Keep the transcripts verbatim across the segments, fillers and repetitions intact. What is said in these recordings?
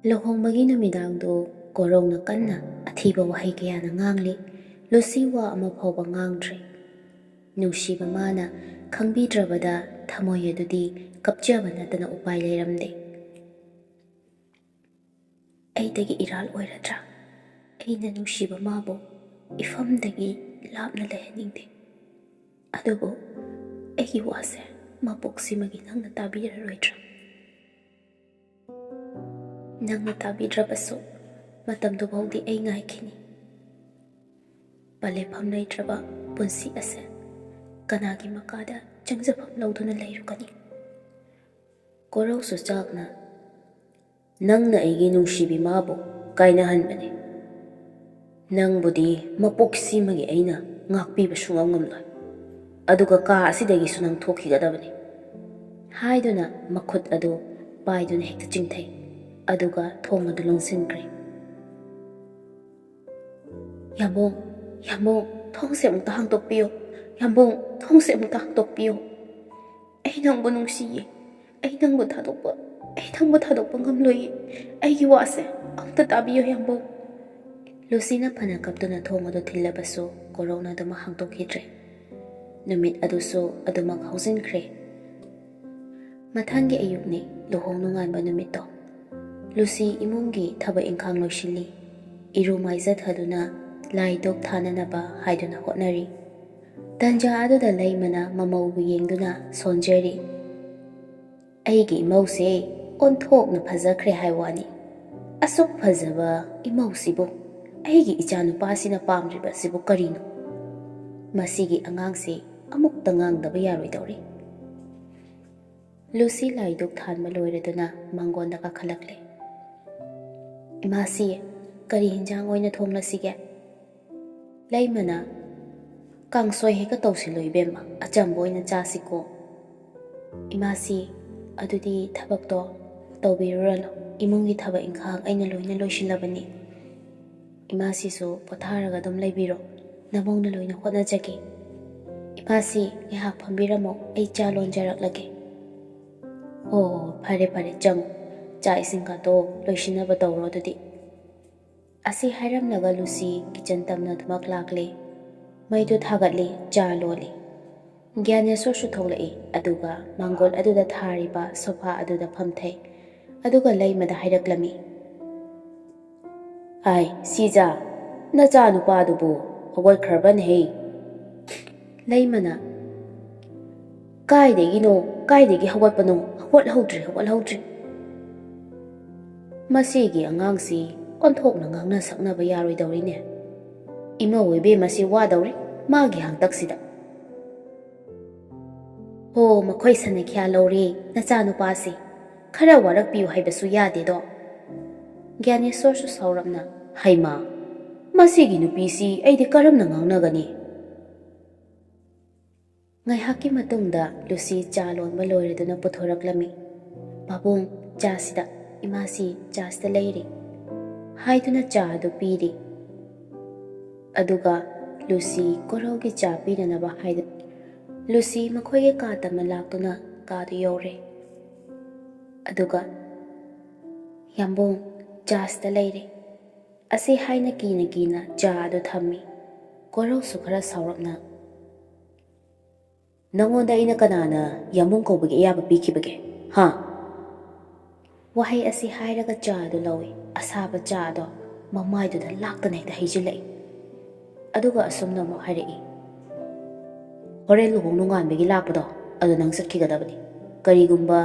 ꯂꯨꯍꯣꯡꯕꯒꯤ ꯅꯨꯃꯤꯗꯥꯡꯗꯨ ꯀꯣꯔꯧꯅ ꯀꯟꯅ ꯑꯊꯤꯕ ꯋꯥꯍꯩ ꯀꯌꯥꯅ ꯉꯥꯡꯂꯤ꯫ ꯂꯨꯁꯤ ꯋꯥ ꯑꯃ ꯐꯥꯎꯕ ꯉꯥꯡꯗ꯭ꯔꯦ꯫ ꯅꯨꯡꯁꯤꯕ ꯃꯥꯅ ꯈꯪꯕꯤꯗ꯭ꯔꯕꯗ ꯊꯃꯣꯏ ꯑꯗꯨꯗꯤ ꯀꯞꯆꯕ ꯅꯠꯇꯅ ꯎꯄꯥꯏ ꯂꯩꯔꯝꯗꯦ꯫ ꯑꯩꯗꯒꯤ ꯏꯔꯥꯜ ꯑꯣꯏꯔꯗ꯭ꯔꯥ? ꯑꯩꯅ ꯅꯨꯡꯁꯤꯕ ꯃꯥꯕꯨ ꯏꯐꯝꯗꯒꯤ ꯂꯥꯞꯅ ꯂꯩꯍꯟꯅꯤꯡꯗꯦ꯫ ꯑꯗꯨꯕꯨ ꯑꯩꯒꯤ ꯋꯥꯁꯦ ꯃꯄꯣꯛꯁꯤꯃꯒꯤ ꯅꯪꯅ ꯇꯥꯕꯤꯔꯔꯣꯏꯗ꯭ꯔꯥ? ꯅꯪꯅ ꯇꯥꯕꯤꯗ꯭ꯔꯕꯁꯨ ꯃꯇꯝꯗꯨꯐꯥꯎꯗꯤ ꯑꯩ ꯉꯥꯏꯈꯤꯅꯤ꯫ ꯄꯂꯦꯐꯝ ꯂꯩꯇ꯭ꯔꯕ ꯄꯨꯟꯁꯤ ꯑꯁꯦ ꯀꯅꯥꯒꯤ ꯃꯈꯥꯗ ꯆꯪꯖꯐꯝ ꯂꯧꯗꯨꯅ ꯂꯩꯔꯨꯒꯅꯤ? ꯀꯣꯔꯧꯁꯨ ꯆꯥꯛꯅ, "ꯅꯪꯅ ꯑꯩꯒꯤ ꯅꯨꯡꯁꯤꯕꯤ ꯃꯥꯕꯨ ꯀꯥꯏꯅꯍꯟꯕꯅꯤ꯫ ꯅꯪꯕꯨꯗꯤ ꯃꯄꯣꯛꯁꯤꯃꯒꯤ ꯑꯩꯅ ꯉꯥꯛꯄꯤꯕ ꯁꯨꯡꯉꯝ ꯉꯝꯂꯣꯏ꯫ ꯑꯗꯨꯒ ꯀꯥ ꯑꯁꯤꯗꯒꯤꯁꯨ ꯅꯪ ꯊꯣꯛꯈꯤꯒꯗꯕꯅꯤ," ꯍꯥꯏꯗꯨꯅ ꯃꯈꯨꯠ ꯑꯗꯨ ꯄꯥꯏꯗꯨꯅ ꯍꯦꯛꯇ ꯆꯤꯡꯊꯩ꯫ ꯑꯗꯨꯒ ꯊꯣꯡ ꯑꯗꯨ ꯂꯣꯟꯁꯤꯟꯈ꯭ꯔꯦ꯫ "ꯌꯥꯝꯕꯨꯡ, ꯌꯥꯝꯕꯨꯡ, ꯊꯣꯡꯁꯦ ꯑꯃꯨꯛꯇ ꯍꯥꯡꯗꯣꯛꯄꯤꯌꯨ꯫ ꯌꯥꯝꯕꯨꯡ, ꯊꯣꯡꯁꯦ ꯑꯃꯨꯛꯇ ꯍꯥꯡꯗꯣꯛꯄꯤꯌꯨ꯫ ꯑꯩ ꯅꯪꯕꯨ ꯅꯨꯡꯁꯤꯌꯦ꯫ ꯑꯩ ꯅꯪꯕꯨ ꯊꯥꯗꯣꯛꯄ, ꯑꯩ ꯅꯪꯕꯨ ꯊꯥꯗꯣꯛꯄ ꯉꯝꯂꯣꯏꯌꯦ꯫ ꯑꯩꯒꯤ ꯋꯥꯁꯦ ꯑꯃꯨꯛꯇ ꯇꯥꯕꯤꯌꯨ, ꯌꯥꯝꯕꯨꯡ꯫" ꯂꯨꯁꯤꯅ ꯐꯅ ꯀꯞꯇꯨꯅ ꯊꯣꯡ ꯑꯗꯨ ꯊꯤꯜꯂꯕꯁꯨ ꯀꯣꯔꯧꯅ ꯑꯗꯨꯃꯛ ꯍꯥꯡꯗꯣꯛꯈꯤꯗ꯭ꯔꯦ꯫ ꯅꯨꯃꯤꯠ ꯑꯗꯨꯁꯨ ꯑꯗꯨꯃꯛ ꯍꯧꯖꯤꯟꯈ꯭ꯔꯦ꯫ ꯃꯊꯪꯒꯤ ꯑꯌꯨꯛꯅꯤ, ꯂꯨꯍꯣꯡ ꯅꯣꯡꯉꯥꯟꯕ ꯅꯨꯃꯤꯠꯇꯣ꯫ ꯂꯨꯁꯤ ꯏꯃꯨꯡꯒꯤ ꯊꯕꯛ ꯏꯪꯈꯥꯡ ꯂꯣꯏꯁꯤꯜꯂꯤ꯫ ꯏꯔꯨ ꯃꯥꯏꯖꯊꯗꯨꯅ ꯂꯥꯏ ꯙꯨꯛ ꯊꯥꯅꯅꯕ ꯍꯥꯏꯗꯨꯅ ꯍꯣꯠꯅꯔꯤ꯫ ꯇꯟꯖꯥ ꯑꯗꯨꯗ ꯂꯩꯃꯅ ꯃꯃꯧꯕꯨ ꯌꯦꯡꯗꯨꯅ ꯁꯣꯟꯖꯔꯤ꯫ "ꯑꯩꯒꯤ ꯏꯃꯧꯁꯦ ꯑꯣꯟꯊꯣꯛꯅ ꯐꯖꯈ꯭ꯔꯦ ꯍꯥꯏ ꯋꯥꯅꯤ꯫ ꯑꯁꯨꯛ ꯐꯖꯕ ꯏꯃꯧꯁꯤꯕꯨ ꯑꯩꯒꯤ ꯏꯆꯥꯅꯨꯄꯥꯁꯤꯅ ꯄꯥꯝꯗ꯭ꯔꯤꯕꯁꯤꯕꯨ ꯀꯔꯤꯅꯣ? ꯃꯁꯤꯒꯤ ꯑꯉꯥꯡꯁꯤ ꯑꯃꯨꯛꯇ ꯉꯥꯡꯗꯕ ꯌꯥꯔꯣꯏꯗꯧꯔꯤ꯫" ꯂꯨꯁꯤ ꯂꯥꯏ ꯙꯨꯛ ꯊꯥꯟꯕ ꯂꯣꯏꯔꯗꯨꯅ ꯃꯥꯡꯒꯣꯟꯗ ꯀꯥꯈꯠꯂꯛꯂꯦ꯫ "ꯏꯃꯥꯁꯤ, ꯀꯔꯤ ꯍꯤꯟꯖꯥꯡ ꯑꯣꯏꯅ ꯊꯣꯡꯂꯁꯤꯒꯦ?" ꯂꯩꯃꯅ, "ꯀꯥꯡꯁꯣꯏ ꯍꯦꯛꯇ ꯇꯧꯁꯤꯜꯂꯣ ꯏꯕꯦꯝꯃ, ꯑꯆꯝꯕ ꯑꯣꯏꯅ ꯆꯥꯁꯤꯀꯣ꯫" "ꯏꯃꯥꯁꯤ, ꯑꯗꯨꯗꯤ ꯊꯕꯛꯇꯣ ꯇꯧꯕꯤꯔꯨꯔꯅꯨ, ꯏꯃꯨꯡꯒꯤ ꯊꯕꯛ ꯏꯪꯈꯥꯡ ꯑꯩꯅ ꯂꯣꯏꯅ ꯂꯣꯏꯁꯤꯜꯂꯕꯅꯤ꯫ ꯏꯃꯥꯁꯤꯁꯨ ꯄꯣꯊꯥꯔꯒ ꯑꯗꯨꯝ ꯂꯩꯕꯤꯔꯣ, ꯅꯃꯧꯅ ꯂꯣꯏꯅ ꯍꯣꯠꯅꯖꯒꯦ꯫ ꯏꯃꯥꯁꯤ, ꯉꯥꯏꯍꯥꯛ ꯐꯝꯕꯤꯔꯝꯃꯣ, ꯑꯩ ꯆꯥ ꯂꯣꯟꯖꯔꯛꯂꯒꯦ꯫" "ꯍꯣ, ꯍꯣ, ꯍꯣ, ꯐꯔꯦ, ꯐꯔꯦ, ꯆꯪꯉꯨ꯫ ꯆꯥꯛ ꯏꯁꯤꯡ ꯀꯥꯇꯣ ꯂꯣꯏꯁꯤꯟꯅꯕ ꯇꯧꯔꯣ ꯑꯗꯨꯗꯤ꯫ ꯑꯁꯤ ꯍꯥꯏꯔꯝꯂꯒ ꯂꯨꯁꯤ ꯀꯤꯆꯟ ꯇꯝꯅ ꯑꯗꯨꯃꯛ ꯂꯥꯛꯂꯦ꯫ ꯃꯩꯗꯨ ꯊꯥꯒꯠꯂꯤ, ꯆꯥ ꯂꯣꯜꯂꯤ꯫ ꯒ꯭ꯌꯥꯅꯦꯁꯣꯔꯁꯨ ꯊꯣꯛꯂꯛꯏ, ꯑꯗꯨꯒ ꯃꯥꯡꯒꯣꯜ ꯑꯗꯨꯗ ꯊꯥꯔꯤꯕ ꯁꯣꯐꯥ ꯑꯗꯨꯗ ꯐꯝꯊꯩ, ꯑꯗꯨꯒ ꯂꯩꯃꯗ ꯍꯥꯏꯔꯛꯂꯝꯃꯤ, "ꯑꯥꯏ, ꯁꯤꯖꯥ, ꯅꯆꯥ ꯅꯨꯄꯥꯗꯨꯕꯨ ꯍꯧꯒꯠꯈ꯭ꯔꯕꯅꯦꯍꯦ?" ꯂꯩꯃꯅ, "ꯀꯥꯏꯗꯒꯤꯅꯣ, ꯀꯥꯏꯗꯒꯤ ꯍꯧꯒꯠꯄꯅꯣ? ꯍꯧꯒꯠꯍꯧꯗ꯭ꯔꯤ, ꯍꯧꯒꯠꯍꯧꯗ꯭ꯔꯤ꯫ ꯃꯁꯤꯒꯤ ꯑꯉꯥꯡꯁꯤ ꯑꯣꯟꯊꯣꯛꯅ ꯉꯥꯡꯅ ꯁꯛꯅꯕ ꯌꯥꯔꯣꯏꯗꯧꯔꯤꯅꯦ꯫ ꯏꯃꯧ ꯏꯕꯦꯝꯃꯁꯤ ꯋꯥꯗꯧꯔꯤ ꯃꯥꯒꯤ ꯍꯥꯡꯇꯛꯁꯤꯗ꯫ ꯍꯣ, ꯃꯈꯣꯏ ꯁꯅꯈ꯭ꯌꯥ ꯂꯧꯔꯦ ꯅꯆꯥꯅꯨꯄꯥꯁꯤ꯫ ꯈꯔ ꯋꯥꯔꯛꯄꯤꯌꯨ ꯍꯥꯏꯕꯁꯨ ꯌꯥꯗꯦꯗꯣ꯫" ꯒ꯭ꯌꯥꯅꯦꯁꯣꯔꯁꯨ ꯁꯥꯎꯔꯞꯅ, "ꯍꯩꯃꯥ, ꯃꯁꯤꯒꯤ ꯅꯨꯄꯤꯁꯤ ꯑꯩꯗꯤ ꯀꯔꯝꯅ ꯉꯥꯡꯅꯒꯅꯤ?" ꯉꯥꯏꯍꯥꯛꯀꯤ ꯃꯇꯨꯡꯗ ꯂꯨꯁꯤ ꯆꯥ ꯂꯣꯟꯕ ꯂꯣꯏꯔꯗꯨꯅ ꯄꯨꯊꯣꯔꯛꯂꯝꯃꯤ꯫ "ꯄꯥꯕꯨꯡ, ꯆꯥꯁꯤꯗ, ꯏꯃꯥꯁꯤ ꯆꯥꯁꯤꯗ ꯂꯩꯔꯤ," ꯍꯥꯏꯗꯨꯅ ꯆꯥ ꯑꯗꯨ ꯄꯤꯔꯤ꯫ ꯑꯗꯨꯒ ꯂꯨꯁꯤ ꯀꯣꯔꯧꯒꯤ ꯆꯥ ꯄꯤꯅꯅꯕ ꯍꯥꯏꯗꯨꯅ ꯂꯨꯁꯤ ꯃꯈꯣꯏꯒꯤ ꯀꯥ ꯇꯝꯅ ꯂꯥꯛꯇꯨꯅ ꯀꯥꯗꯨ ꯌꯧꯔꯦ꯫ ꯑꯗꯨꯒ, "ꯌꯥꯝꯕꯨꯡ, ꯆꯥꯁꯤꯗ ꯂꯩꯔꯦ," ꯑꯁꯤ ꯍꯥꯏꯅ ꯀꯤꯅ ꯀꯤꯅ ꯆꯥ ꯑꯗꯨ ꯊꯝꯃꯤ꯫ ꯀꯣꯔꯧꯁꯨ ꯈꯔ ꯁꯥꯎꯔꯞꯅ, "ꯅꯪꯉꯣꯟꯗ ꯑꯩꯅ ꯀꯅꯥꯅ ꯌꯥꯝꯕꯨꯡ ꯀꯧꯕꯒꯤ ꯑꯌꯥꯕ ꯄꯤꯈꯤꯕꯒꯦ? ꯍꯥ?" ꯋꯥꯍꯩ ꯑꯁꯤ ꯍꯥꯏꯔꯒ ꯆꯥ ꯑꯗꯨ ꯂꯧꯏ꯫ ꯑꯁꯥꯕ ꯆꯥ ꯑꯗꯣ ꯃꯃꯥꯏꯗꯨꯗ ꯂꯥꯛꯇꯅ ꯍꯦꯛꯇ ꯍꯩꯖꯤꯜꯂꯛꯏ꯫ ꯑꯗꯨꯒ ꯑꯁꯨꯝꯅ ꯑꯃꯨꯛ ꯍꯥꯏꯔꯛꯏ, "ꯍꯣꯔꯦꯟ ꯂꯨꯍꯣꯡ ꯅꯣꯡꯉꯥꯟꯕꯒꯤ ꯂꯥꯛꯄꯗꯣ, ꯑꯗꯨ ꯅꯪ ꯆꯠꯈꯤꯒꯗꯕꯅꯤ꯫ ꯀꯔꯤꯒꯨꯝꯕ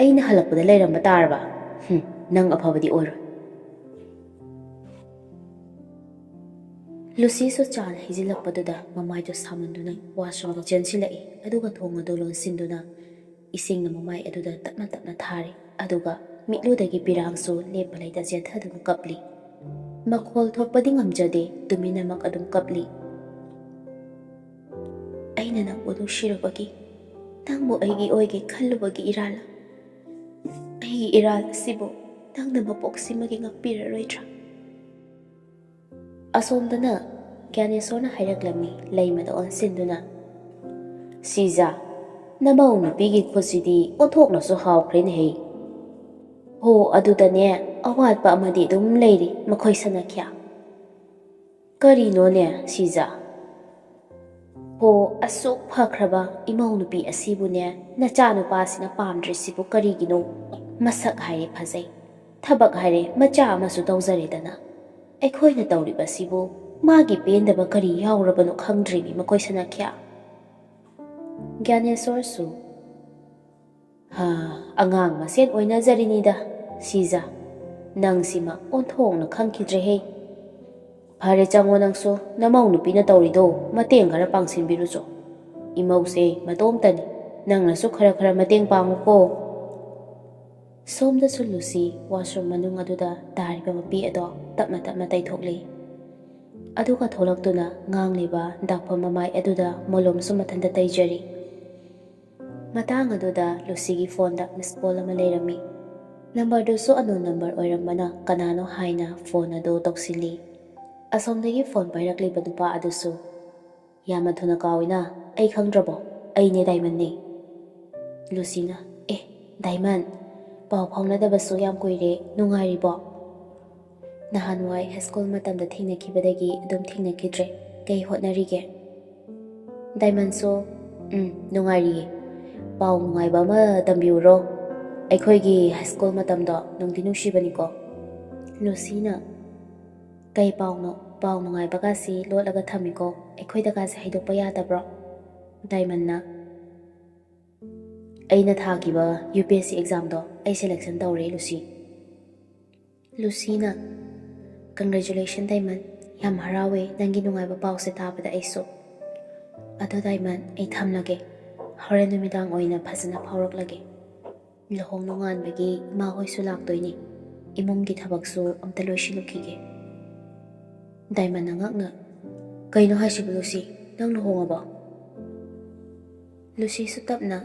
ꯑꯩꯅ ꯍꯜꯂꯛꯄꯗ ꯂꯩꯔꯝꯕ ꯇꯥꯔꯕ, ꯍꯨꯝ, ꯅꯪ ꯑꯐꯕꯗꯤ ꯑꯣꯏꯔꯣꯏ꯫" ꯂꯨꯁꯤꯁꯨ ꯆꯥꯅ ꯍꯩꯖꯤꯜꯂꯛꯄꯗꯨꯗ ꯃꯃꯥꯏꯗꯨ ꯁꯥꯃꯟꯗꯨꯅ ꯋꯥꯁꯔꯨꯝꯗ ꯆꯦꯟꯁꯤꯜꯂꯛꯏ, ꯑꯗꯨꯒ ꯊꯣꯡ ꯑꯗꯨ ꯂꯣꯟꯁꯤꯟꯗꯨꯅ ꯏꯁꯤꯡꯅ ꯃꯃꯥꯏ ꯑꯗꯨꯗ ꯇꯞꯅ ꯇꯞꯅ ꯊꯥꯔꯤ, ꯑꯗꯨꯒ ꯃꯤꯠꯂꯨꯗꯒꯤ ꯄꯤꯔꯥꯡꯁꯨ ꯂꯦꯞꯄ ꯂꯩꯇ ꯆꯦꯟꯊꯗꯨꯅ ꯀꯞꯂꯤ꯫ ꯃꯈꯣꯜ ꯊꯣꯛꯄꯗꯤ ꯉꯝꯖꯗꯦ, ꯇꯨꯃꯤꯟꯅꯃꯛ ꯑꯗꯨꯝ ꯀꯞꯂꯤ꯫ "ꯑꯩꯅ ꯅꯪꯕꯨ ꯅꯨꯡꯁꯤꯔꯨꯕꯒꯤ, ꯅꯪꯕꯨ ꯑꯩꯒꯤ ꯑꯣꯏꯒꯦ ꯈꯜꯂꯨꯕꯒꯤ ꯏꯔꯥꯜ, ꯑꯩꯒꯤ ꯏꯔꯥꯜ ꯑꯁꯤꯕꯨ ꯅꯪꯅ ꯃꯄꯣꯛꯁꯤꯃꯒꯤ ꯉꯥꯛꯄꯤꯔꯔꯣꯏꯗ꯭ꯔꯥ?" ꯑꯁꯣꯝꯗꯅ ꯒ꯭ꯌꯥꯅꯦꯁꯣꯔꯅ ꯍꯥꯏꯔꯛꯂꯝꯃꯤ, ꯂꯩꯃꯗ ꯑꯣꯟꯁꯤꯟꯗꯨꯅ, "ꯁꯤꯖꯥ, ꯅꯃꯧ ꯅꯨꯄꯤꯒꯤ ꯈꯨꯠꯁꯤꯗꯤ ꯑꯣꯟꯊꯣꯛꯅꯁꯨ ꯍꯥꯎꯈ꯭ꯔꯦꯅꯦꯍꯦ꯫ ꯍꯣ, ꯑꯗꯨꯗꯅꯦ, ꯑꯋꯥꯠꯄ ꯑꯃꯗꯤ ꯑꯗꯨꯝ ꯂꯩꯔꯤ, ꯃꯈꯣꯏ ꯁꯅꯥꯈ꯭ꯌꯥ꯫ ꯀꯔꯤꯅꯣꯅꯦ, ꯁꯤꯖꯥ? ꯍꯣ, ꯑꯁꯨꯛ ꯐꯈ꯭ꯔꯕ ꯏꯃꯧ ꯅꯨꯄꯤ ꯑꯁꯤꯕꯨꯅꯦ, ꯅꯆꯥꯅꯨꯄꯥꯁꯤꯅ ꯄꯥꯝꯗ꯭ꯔꯤꯁꯤꯕꯨ ꯀꯔꯤꯒꯤꯅꯣ? ꯃꯁꯛ ꯍꯥꯏꯔꯦ ꯐꯖꯩ, ꯊꯕꯛ ꯍꯥꯏꯔꯦ ꯃꯆꯥ ꯑꯃꯁꯨ ꯇꯧꯖꯔꯦꯗꯅ꯫ ꯑꯩꯈꯣꯏꯅ ꯇꯧꯔꯤꯕꯁꯤꯕꯨ ꯃꯥꯒꯤ ꯄꯦꯟꯗꯕ ꯀꯔꯤ ꯌꯥꯎꯔꯕꯅꯣ ꯈꯪꯗ꯭ꯔꯤꯅꯤ, ꯃꯈꯣꯏ ꯁꯅꯥꯈ꯭ꯌꯥ꯫ ꯒ꯭ꯌꯥꯅꯦꯁꯣꯔꯁꯨ, "ꯍꯥ, ꯑꯉꯥꯡ ꯃꯁꯦꯟ ꯑꯣꯏꯅꯖꯔꯤꯅꯤꯗ, ꯁꯤꯖꯥ꯫ ꯅꯪꯁꯤꯃ ꯑꯣꯟꯊꯣꯛꯅ ꯈꯪꯈꯤꯗ꯭ꯔꯦꯍꯦ꯫ ꯐꯔꯦ, ꯆꯪꯉꯣ ꯅꯪꯁꯨ, ꯅꯃꯧ ꯅꯨꯄꯤꯅ ꯇꯧꯔꯤꯗꯣ ꯃꯇꯦꯡ ꯈꯔ ꯄꯥꯡꯁꯤꯟꯕꯤꯔꯨꯆꯣ꯫ ꯏꯃꯧꯁꯦ ꯃꯇꯣꯝꯇꯅꯤ, ꯅꯪꯅꯁꯨ ꯈꯔ ꯈꯔ ꯃꯇꯦꯡ ꯄꯥꯡꯉꯨꯀꯣ꯫" ꯁꯣꯝꯗꯁꯨ ꯂꯨꯁꯤ ꯋꯥꯁꯔꯨꯝ ꯃꯅꯨꯡ ꯑꯗꯨꯗ ꯇꯥꯔꯤꯕ ꯃꯄꯤ ꯑꯗꯣ ꯇꯞꯅ ꯇꯞꯅ ꯇꯩꯊꯣꯛꯂꯤ꯫ ꯑꯗꯨꯒ ꯊꯣꯛꯂꯛꯇꯨꯅ ꯉꯥꯡꯂꯤꯕ ꯗꯥꯛꯐꯝ ꯃꯃꯥꯏ ꯑꯗꯨꯗ ꯃꯣꯂꯣꯝꯁꯨ ꯃꯊꯟꯇ ꯇꯩꯖꯔꯤ꯫ ꯃꯇꯥꯡ ꯑꯗꯨꯗ ꯂꯨꯁꯤꯒꯤ ꯐꯣꯟꯗ ꯃꯤꯁ ꯀꯣꯜ ꯑꯃ ꯂꯩꯔꯝꯃꯤ꯫ ꯅꯝꯕꯔꯗꯨꯁꯨ ꯑꯟꯅꯣꯟ ꯅꯝꯕꯔ ꯑꯣꯏꯔꯝꯕꯅ ꯀꯅꯥꯅꯣ ꯍꯥꯏꯅ ꯐꯣꯟ ꯑꯗꯨ ꯇꯧꯁꯤꯜꯂꯤ꯫ ꯑꯁꯣꯝꯗꯒꯤ ꯐꯣꯟ ꯄꯥꯏꯔꯛꯂꯤꯕ ꯅꯨꯄꯥ ꯑꯗꯨꯁꯨ, "ꯌꯥꯝꯅ ꯊꯨꯅ ꯀꯥꯎꯏꯅ, ꯑꯩ ꯈꯪꯗ꯭ꯔꯕꯣ? ꯑꯩꯅꯦ ꯗꯥꯏꯃꯟꯅꯦ꯫" ꯂꯨꯁꯤꯅ, "ꯑꯦ, ꯗꯥꯏꯃꯟ, ꯄꯥꯎ ꯐꯥꯎꯅꯗꯕꯁꯨ ꯌꯥꯝ ꯀꯨꯏꯔꯦ, ꯅꯨꯡꯉꯥꯏꯔꯤꯕꯣ?" "ꯅꯍꯥꯟꯋꯥꯏ ꯍꯥꯏ ꯁ꯭ꯀꯨꯜ ꯃꯇꯝꯗ ꯊꯦꯡꯅꯈꯤꯕꯗꯒꯤ ꯑꯗꯨꯝ ꯊꯦꯡꯅꯈꯤꯗ꯭ꯔꯦ꯫ ꯀꯩ ꯍꯣꯠꯅꯔꯤꯒꯦ?" ꯗꯥꯏꯃꯟꯁꯨ, "ꯎꯝ, ꯅꯨꯡꯉꯥꯏꯔꯤꯌꯦ꯫ ꯄꯥꯎ ꯅꯨꯡꯉꯥꯏꯕ ꯑꯃ ꯇꯝꯕꯤꯌꯨꯔꯣ? ꯑꯩꯈꯣꯏꯒꯤ ꯍꯥꯏ ꯁ꯭ꯀꯨꯜ ꯃꯇꯝꯗꯣ ꯅꯨꯡꯗꯤ ꯅꯨꯡꯁꯤꯕꯅꯤꯀꯣ꯫" ꯂꯨꯁꯤꯅ, "ꯀꯩ ꯄꯥꯎꯅꯣ? ꯄꯥꯎ ꯅꯨꯡꯉꯥꯏꯕꯒꯁꯤ ꯂꯣꯠꯂꯒ ꯊꯝꯃꯤꯀꯣ, ꯑꯩꯈꯣꯏꯗꯒꯁꯤ ꯍꯥꯏꯗꯣꯛꯄ ꯌꯥꯗꯕ꯭ꯔꯣ?" ꯗꯥꯏꯃꯟꯅ, "ꯑꯩꯅ ꯊꯥꯈꯤꯕ ꯌꯨ ꯄꯤ ꯑꯦꯁ ꯁꯤ ꯑꯦꯛꯖꯥꯝꯗꯣ ꯑꯩ ꯁꯦꯂꯦꯛꯁꯟ ꯇꯧꯔꯦ, ꯂꯨꯁꯤ꯫" ꯂꯨꯁꯤꯅ, "ꯀꯪꯒ꯭ꯔꯦꯆꯨꯂꯦꯁꯟ ꯗꯥꯏꯃꯟ, ꯌꯥꯝ ꯍꯔꯥꯎꯋꯦ ꯅꯪꯒꯤ ꯅꯨꯡꯉꯥꯏꯕ ꯄꯥꯎꯁꯦ ꯇꯥꯕꯗ ꯑꯩꯁꯨ꯫ ꯑꯗꯣ ꯗꯥꯏꯃꯟ, ꯑꯩ ꯊꯝꯂꯒꯦ, ꯍꯣꯔꯦꯟ ꯅꯨꯃꯤꯗꯥꯡ ꯑꯣꯏꯅ ꯐꯖꯅ ꯐꯥꯎꯔꯛꯂꯒꯦ꯫ ꯂꯨꯍꯣꯡ ꯅꯣꯡꯉꯥꯟꯕꯒꯤ ꯏꯃꯥ ꯍꯣꯏꯁꯨ ꯂꯥꯛꯇꯣꯏꯅꯤ, ꯏꯃꯨꯡꯒꯤ ꯊꯕꯛꯁꯨ ꯑꯝꯇ ꯂꯣꯏꯁꯤꯜꯂꯨꯈꯤꯒꯦ꯫" ꯗꯥꯏꯃꯟꯅ ꯉꯛꯅ, "ꯀꯩꯅꯣ ꯍꯥꯏꯁꯤꯕꯨ ꯂꯨꯁꯤ, ꯅꯪ ꯂꯨꯍꯣꯡꯉꯕꯣ?" ꯂꯨꯁꯤꯁꯨ ꯇꯞꯅ,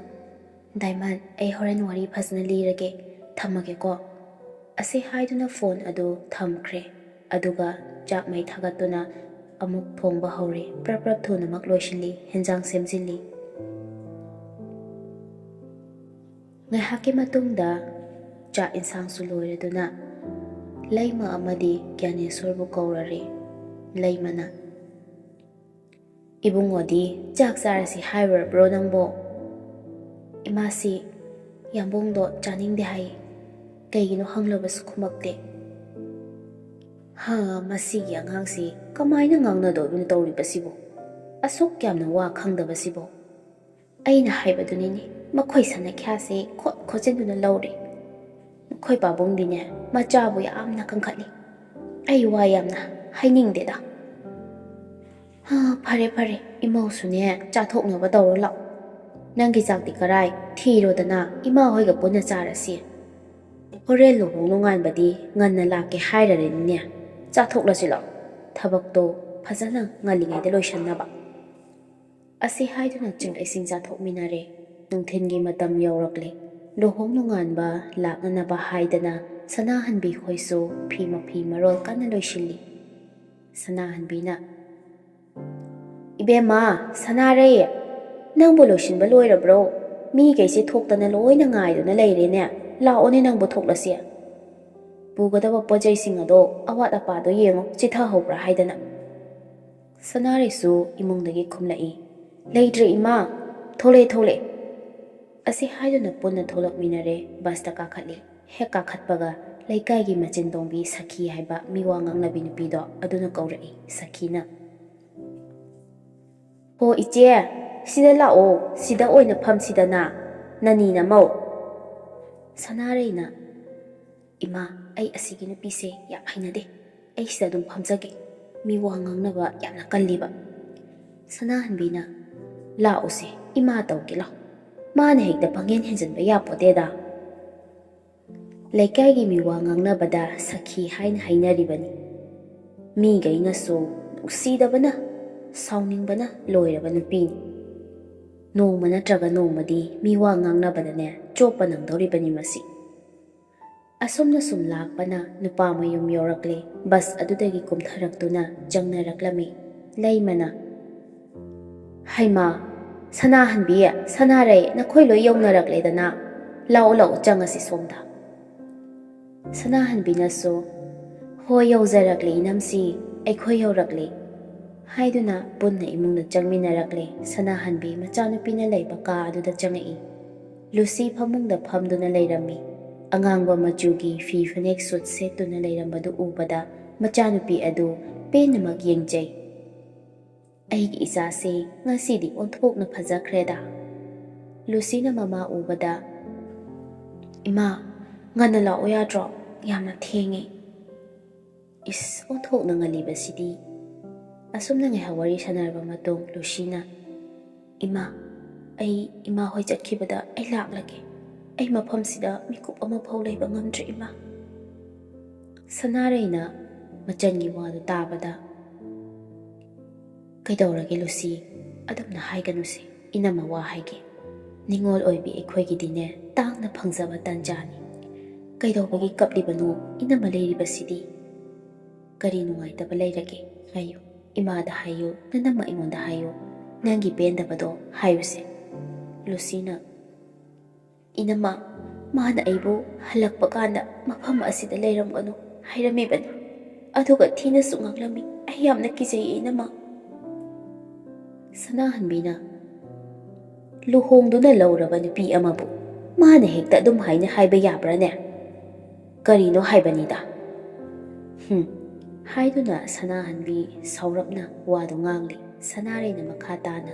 "ꯗꯥꯏꯃꯟ, ꯑꯩ ꯍꯣꯔꯦꯟ ꯋꯥꯔꯤ ꯐꯖꯅ ꯂꯤꯔꯒꯦ, ꯊꯝꯃꯒꯦꯀꯣ꯫" ꯑꯁꯤ ꯍꯥꯏꯗꯨꯅ ꯐꯣꯟ ꯑꯗꯨ ꯊꯝꯈ꯭ꯔꯦ꯫ ꯑꯗꯨꯒ ꯆꯥꯛ ꯃꯩ ꯊꯥꯒꯠꯇꯨꯅ ꯑꯃꯨꯛ ꯊꯣꯡꯕ ꯍꯧꯔꯦ꯫ ꯄ꯭ꯔꯞ ꯄ꯭ꯔꯞ ꯊꯨꯅꯃꯛ ꯂꯣꯏꯁꯤꯜꯂꯤ, ꯍꯦꯟꯖꯥꯡ ꯁꯦꯝꯖꯤꯜꯂꯤ꯫ ꯉꯥꯏꯍꯥꯛꯀꯤ ꯃꯇꯨꯡꯗ ꯆꯥꯛ ꯏꯟꯁꯥꯡꯁꯨ ꯂꯣꯏꯔꯗꯨꯅ ꯂꯩꯃ ꯑꯃꯗꯤ ꯒ꯭ꯌꯥꯅꯦꯁꯣꯔꯕꯨ ꯀꯧꯔꯔꯦ꯫ ꯂꯩꯃꯅ, "ꯏꯕꯨꯡꯉꯣꯗꯤ ꯆꯥꯛ ꯆꯥꯔꯁꯤ ꯍꯥꯏꯔꯨꯔꯕ꯭ꯔꯣ ꯅꯪꯕꯣ?" "ꯏꯃꯥꯁꯤ ꯌꯥꯝꯕꯨꯡꯗꯣ ꯆꯥꯅꯤꯡꯗꯦ ꯍꯥꯏ꯫ ꯀꯩꯒꯤꯅꯣ ꯍꯪꯂꯕꯁꯨ ꯈꯨꯝꯃꯛꯇꯦ꯫ ꯍꯥ, ꯃꯁꯤꯒꯤ ꯑꯉꯥꯡꯁꯤ ꯀꯃꯥꯏꯅ ꯉꯥꯡꯅꯗꯣꯏꯕꯅꯣ ꯇꯧꯔꯤꯕꯁꯤꯕꯣ? ꯑꯁꯨꯛ ꯌꯥꯝꯅ ꯋꯥ ꯈꯪꯗꯕꯁꯤꯕꯣ?" "ꯑꯩꯅ ꯍꯥꯏꯕꯗꯨꯅꯤꯅꯦ, ꯃꯈꯣꯏ ꯁꯅꯥꯈ꯭ꯌꯥꯁꯦ ꯈꯣꯠ ꯈꯣꯠꯆꯤꯟꯗꯨꯅ ꯂꯧꯔꯦ꯫ ꯃꯈꯣꯏ ꯄꯥꯕꯨꯡꯗꯤꯅꯦ, ꯃꯆꯥꯕꯨ ꯌꯥꯝꯅ ꯀꯟꯈꯠꯂꯤ꯫ ꯑꯩ ꯋꯥ ꯌꯥꯝꯅ ꯍꯥꯏꯅꯤꯡꯗꯦꯗ꯫ ꯍꯥ, ꯐꯔꯦ ꯐꯔꯦ, ꯏꯃꯧꯁꯨꯅꯦ ꯆꯥꯊꯣꯛꯅꯕ ꯇꯧꯔꯣ ꯂꯥꯛꯑꯣ꯫ ꯅꯪꯒꯤ ꯆꯥꯛꯇꯤ ꯀꯔꯥꯏ? ꯊꯤꯔꯣꯗꯅ, ꯏꯃꯥ ꯍꯣꯏꯒ ꯄꯨꯟꯅ ꯆꯥꯔꯁꯤ꯫ ꯍꯣꯔꯦꯟ ꯂꯨꯍꯣꯡ ꯅꯣꯡꯉꯥꯟꯕꯗꯤ ꯉꯟꯅ ꯂꯥꯛꯀꯦ ꯍꯥꯏꯔꯔꯦꯅꯤꯅꯦ꯫ ꯆꯥꯊꯣꯛꯂꯁꯤ ꯂꯥꯛꯑꯣ꯫ ꯊꯕꯛꯇꯣ ꯐꯖꯅ ꯉꯜꯂꯤꯉꯩꯗ ꯂꯣꯏꯁꯟꯅꯕ꯫" ꯑꯁꯤ ꯍꯥꯏꯗꯨꯅ ꯆꯥꯛ ꯏꯁꯤꯡ ꯆꯥꯊꯣꯛꯃꯤꯟꯅꯔꯦ꯫ ꯅꯨꯡꯊꯤꯜꯒꯤ ꯃꯇꯝ ꯌꯧꯔꯛꯂꯦ꯫ ꯂꯨꯍꯣꯡ ꯅꯣꯡꯉꯥꯟꯕ ꯂꯥꯛꯅꯅꯕ ꯍꯥꯏꯗꯅ ꯁꯅꯥꯍꯟꯕꯤ ꯈꯣꯏꯁꯨ ꯐꯤ ꯃꯐꯤ ꯃꯔꯣꯜ ꯀꯟꯅ ꯂꯣꯏꯁꯤꯜꯂꯤ꯫ ꯁꯅꯥꯍꯟꯕꯤꯅ, "ꯏꯕꯦꯝꯃ, ꯁꯅꯥꯔꯩ, ꯅꯪꯕꯨ ꯂꯣꯏꯁꯤꯟꯕ ꯂꯣꯏꯔꯕ꯭ꯔꯣ? ꯃꯤꯈꯩꯁꯦ ꯊꯣꯛꯇꯅ ꯂꯣꯏꯅ ꯉꯥꯏꯗꯨꯅ ꯂꯩꯔꯦꯅꯦ꯫ ꯂꯥꯛꯑꯣꯅꯦ ꯅꯪꯕꯨ ꯊꯣꯛꯂꯁꯤ꯫ ꯄꯨꯒꯗꯕ ꯄꯣꯠ ꯆꯩꯁꯤꯡ ꯑꯗꯣ ꯑꯋꯥꯠ ꯑꯄꯥꯗꯣ ꯌꯦꯡꯉꯣ, ꯆꯤꯊꯍꯧꯕ꯭ꯔꯥ ꯍꯥꯏꯗꯅ꯫" ꯁꯅꯥꯔꯩꯁꯨ ꯏꯃꯨꯡꯗꯒꯤ ꯈꯨꯝꯂꯛꯏ, "ꯂꯩꯇ꯭ꯔꯦ ꯏꯃꯥ, ꯊꯣꯛꯂꯛꯑꯦ, ꯊꯣꯛꯂꯛꯑꯦ꯫" ꯑꯁꯤ ꯍꯥꯏꯗꯨꯅ ꯄꯨꯟꯅ ꯊꯣꯛꯂꯛꯃꯤꯟꯅꯔꯦ꯫ ꯕꯁꯇ ꯀꯥꯈꯠꯂꯤ꯫ ꯍꯦꯛ ꯀꯥꯈꯠꯄꯒ ꯂꯩꯀꯥꯏꯒꯤ ꯃꯆꯤꯟ ꯇꯣꯡꯕꯤ ꯁꯈꯤ ꯍꯥꯏꯕ ꯃꯤꯋꯥ ꯉꯥꯡꯅꯕꯤ ꯅꯨꯄꯤꯗꯣ ꯑꯗꯨꯅ ꯀꯧꯔꯛꯏ꯫ ꯁꯈꯤꯅ, "ꯍꯣ ꯏꯆꯦ, ꯁꯤꯗ ꯂꯥꯛꯑꯣ, ꯁꯤꯗ ꯑꯣꯏꯅ ꯐꯝꯁꯤꯗꯅ, ꯅꯅꯤ ꯅꯃꯧ꯫" ꯁꯅꯥꯔꯩꯅ, "ꯏꯃꯥ, ꯑꯩ ꯑꯁꯤꯒꯤ ꯅꯨꯄꯤꯁꯦ ꯌꯥꯝ ꯍꯩꯅꯗꯦ꯫ ꯑꯩ ꯁꯤꯗ ꯑꯗꯨꯝ ꯐꯝꯖꯒꯦ꯫ ꯃꯤ ꯋꯥ ꯉꯥꯡꯅꯕ ꯌꯥꯝꯅ ꯀꯜꯂꯤꯕ꯫" ꯁꯅꯥꯍꯟꯕꯤꯅ, "ꯂꯥꯛꯎꯁꯦ, ꯏꯃꯥ ꯇꯧꯒꯦ ꯂꯥꯎ꯫ ꯃꯥꯅ ꯍꯦꯛꯇ ꯄꯪꯍꯦꯟ ꯍꯦꯟꯖꯟꯕ ꯌꯥꯄꯣꯠꯇꯦꯗ꯫" ꯂꯩꯀꯥꯏꯒꯤ ꯃꯤ ꯋꯥ ꯉꯥꯡꯅꯕꯗ ꯁꯈꯤ ꯍꯥꯏꯅ ꯍꯥꯏꯅꯔꯤꯕꯅꯤ꯫ ꯃꯤꯒꯩꯅꯁꯨ ꯅꯨꯡꯁꯤꯗꯕꯅ, ꯁꯥꯎꯅꯤꯡꯕꯅ ꯂꯣꯏꯔꯕ ꯅꯨꯄꯤꯅꯤ꯫ ꯅꯣꯡꯃ ꯅꯠꯇ꯭ꯔꯒ ꯅꯣꯡꯃꯗꯤ ꯃꯤ ꯋꯥ ꯉꯥꯡꯅꯕꯗꯅꯦ ꯆꯣꯞꯄ ꯅꯪꯗꯧꯔꯤꯕꯅꯤ ꯃꯁꯤ꯫ ꯑꯁꯨꯝꯅ ꯁꯨꯝ ꯂꯥꯛꯄꯅ ꯅꯨꯄꯥ ꯃꯌꯨꯝ ꯌꯧꯔꯛꯂꯦ꯫ ꯕꯁ ꯑꯗꯨꯗꯒꯤ ꯀꯨꯝꯊꯔꯛꯇꯨꯅ ꯆꯪꯅꯔꯛꯂꯝꯃꯤ꯫ ꯂꯩꯃꯅ, "ꯍꯩꯃꯥ, ꯁꯅꯥꯍꯟꯕꯤ, ꯁꯅꯥꯔꯩ, ꯅꯈꯣꯏ ꯂꯣꯏ ꯌꯧꯅꯔꯛꯂꯦꯗꯅ꯫ ꯂꯥꯛꯑꯣ, ꯂꯥꯛꯑꯣ, ꯆꯪꯉꯁꯤ ꯁꯣꯝꯗ꯫" ꯁꯅꯥꯍꯟꯕꯤꯅꯁꯨ, "ꯍꯣꯏ, ꯌꯧꯖꯔꯛꯂꯦ ꯏꯅꯝꯁꯤ, ꯑꯩꯈꯣꯏ ꯌꯧꯔꯛꯂꯦ" ꯍꯥꯏꯗꯨꯅ ꯄꯨꯟꯅ ꯏꯃꯨꯡꯗ ꯆꯪꯃꯤꯟꯅꯔꯛꯂꯦ꯫ ꯁꯅꯥꯍꯟꯕꯤ ꯃꯆꯥꯅꯨꯄꯤꯅ ꯂꯩꯕ ꯀꯥ ꯑꯗꯨꯗ ꯆꯪꯉꯛꯏ꯫ ꯂꯨꯁꯤ ꯐꯃꯨꯡꯗ ꯐꯝꯗꯨꯅ ꯂꯩꯔꯝꯃꯤ꯫ ꯑꯉꯥꯡꯕ ꯃꯆꯨꯒꯤ ꯐꯤ ꯐꯅꯦꯛ ꯁꯨꯠ ꯁꯦꯠꯇꯨꯅ ꯂꯩꯔꯝꯕꯗꯨ ꯎꯕꯗ ꯃꯆꯥꯅꯨꯄꯤ ꯑꯗꯨ ꯄꯦꯟꯅꯃꯛ ꯌꯦꯡꯖꯩ꯫ "ꯑꯩꯒꯤ ꯏꯆꯥꯁꯦ ꯉꯁꯤꯗꯤ ꯑꯣꯟꯊꯣꯛꯅ ꯐꯖꯈ꯭ꯔꯦꯗ"꯫ ꯂꯨꯁꯤꯅ ꯃꯃꯥ ꯎꯕꯗ, "ꯏꯃꯥ, ꯉꯟꯅ ꯂꯥꯛꯑꯣ ꯌꯥꯗ꯭ꯔꯣ? ꯌꯥꯝꯅ ꯊꯦꯡꯉꯦ"꯫ "ꯏꯁ, ꯑꯣꯟꯊꯣꯛꯅ ꯉꯜꯂꯤꯕꯁꯤꯗꯤ"꯫ ꯑꯁꯨꯝꯅ ꯉꯥꯏꯍꯥꯛ ꯋꯥꯔꯤ ꯁꯥꯟꯅꯔꯕ ꯃꯇꯨꯡ ꯂꯨꯁꯤꯅ, "ꯏꯃꯥ, ꯑꯩ ꯏꯃꯥ ꯍꯣꯏ ꯆꯠꯈꯤꯕꯗ ꯑꯩ ꯂꯥꯛꯂꯒꯦ꯫ ꯑꯩ ꯃꯐꯝꯁꯤꯗ ꯃꯤꯀꯨꯞ ꯑꯃꯐꯥꯎ ꯂꯩꯕ ꯉꯝꯗ꯭ꯔꯦ ꯏꯃꯥ"꯫ ꯁꯅꯥꯔꯩꯅ ꯃꯆꯟꯒꯤ ꯋꯥꯗꯨ ꯇꯥꯕꯗ, "ꯀꯩꯗꯧꯔꯒꯦ ꯂꯨꯁꯤ? ꯑꯗꯨꯝꯅ ꯍꯥꯏꯒꯅꯨꯁꯦ꯫ ꯏꯅꯝꯃ ꯋꯥ ꯍꯥꯏꯒꯦ꯫ ꯅꯤꯉꯣꯜ ꯑꯣꯏꯕꯤ ꯑꯩꯈꯣꯏꯒꯤꯗꯤꯅꯦ ꯇꯥꯡꯅ ꯐꯪꯖꯕ ꯇꯟꯖꯥꯅꯤ꯫ ꯀꯩꯗꯧꯕꯒꯤ ꯀꯞꯂꯤꯕꯅꯣ? ꯏꯅꯝꯃ ꯂꯩꯔꯤꯕꯁꯤꯗꯤ꯫ ꯀꯔꯤ ꯅꯨꯡꯉꯥꯏꯇꯕ ꯂꯩꯔꯒꯦ? ꯍꯥꯏꯌꯨ꯫ ꯏꯃꯥꯗ ꯍꯥꯏꯌꯨ, ꯅꯅꯝꯃ ꯑꯩꯉꯣꯟꯗ ꯍꯥꯏꯌꯨ꯫ ꯅꯪꯒꯤ ꯄꯦꯟꯗꯕꯗꯣ ꯍꯥꯏꯌꯨꯁꯦ"꯫ ꯂꯨꯁꯤꯅ, "ꯏꯅꯝꯃ, ꯃꯥꯅ ꯑꯩꯕꯨ ꯍꯜꯂꯛꯄ ꯀꯥꯟꯗ ꯃꯐꯝ ꯑꯁꯤꯗ ꯂꯩꯔꯝꯒꯅꯨ ꯍꯥꯏꯔꯝꯃꯤꯕꯅꯤ꯫ ꯑꯗꯨꯒ ꯊꯤꯅꯁꯨ ꯉꯥꯡꯂꯝꯃꯤ꯫ ꯑꯩ ꯌꯥꯝꯅ ꯀꯤꯖꯩꯌꯦ ꯏꯅꯝꯃ"꯫ ꯁꯅꯥꯍꯟꯕꯤꯅ, "ꯂꯨꯍꯣꯡꯗꯨꯅ ꯂꯧꯔꯕ ꯅꯨꯄꯤ ꯑꯃꯕꯨ ꯃꯥꯅ ꯍꯦꯛꯇ ꯑꯗꯨꯝ ꯍꯥꯏꯅ ꯍꯥꯏꯕ ꯌꯥꯕ꯭ꯔꯥꯅꯦ? ꯀꯔꯤꯅꯣ ꯍꯥꯏꯕꯅꯤꯗ"꯫ "ꯍꯨꯝ", ꯍꯥꯏꯗꯨꯅ ꯁꯅꯥꯍꯟꯕꯤ ꯁꯥꯎꯔꯞꯅ ꯋꯥꯗꯨ ꯉꯥꯡꯂꯤ꯫ ꯁꯅꯥꯔꯩꯅ ꯃꯈꯥ ꯇꯥꯅ,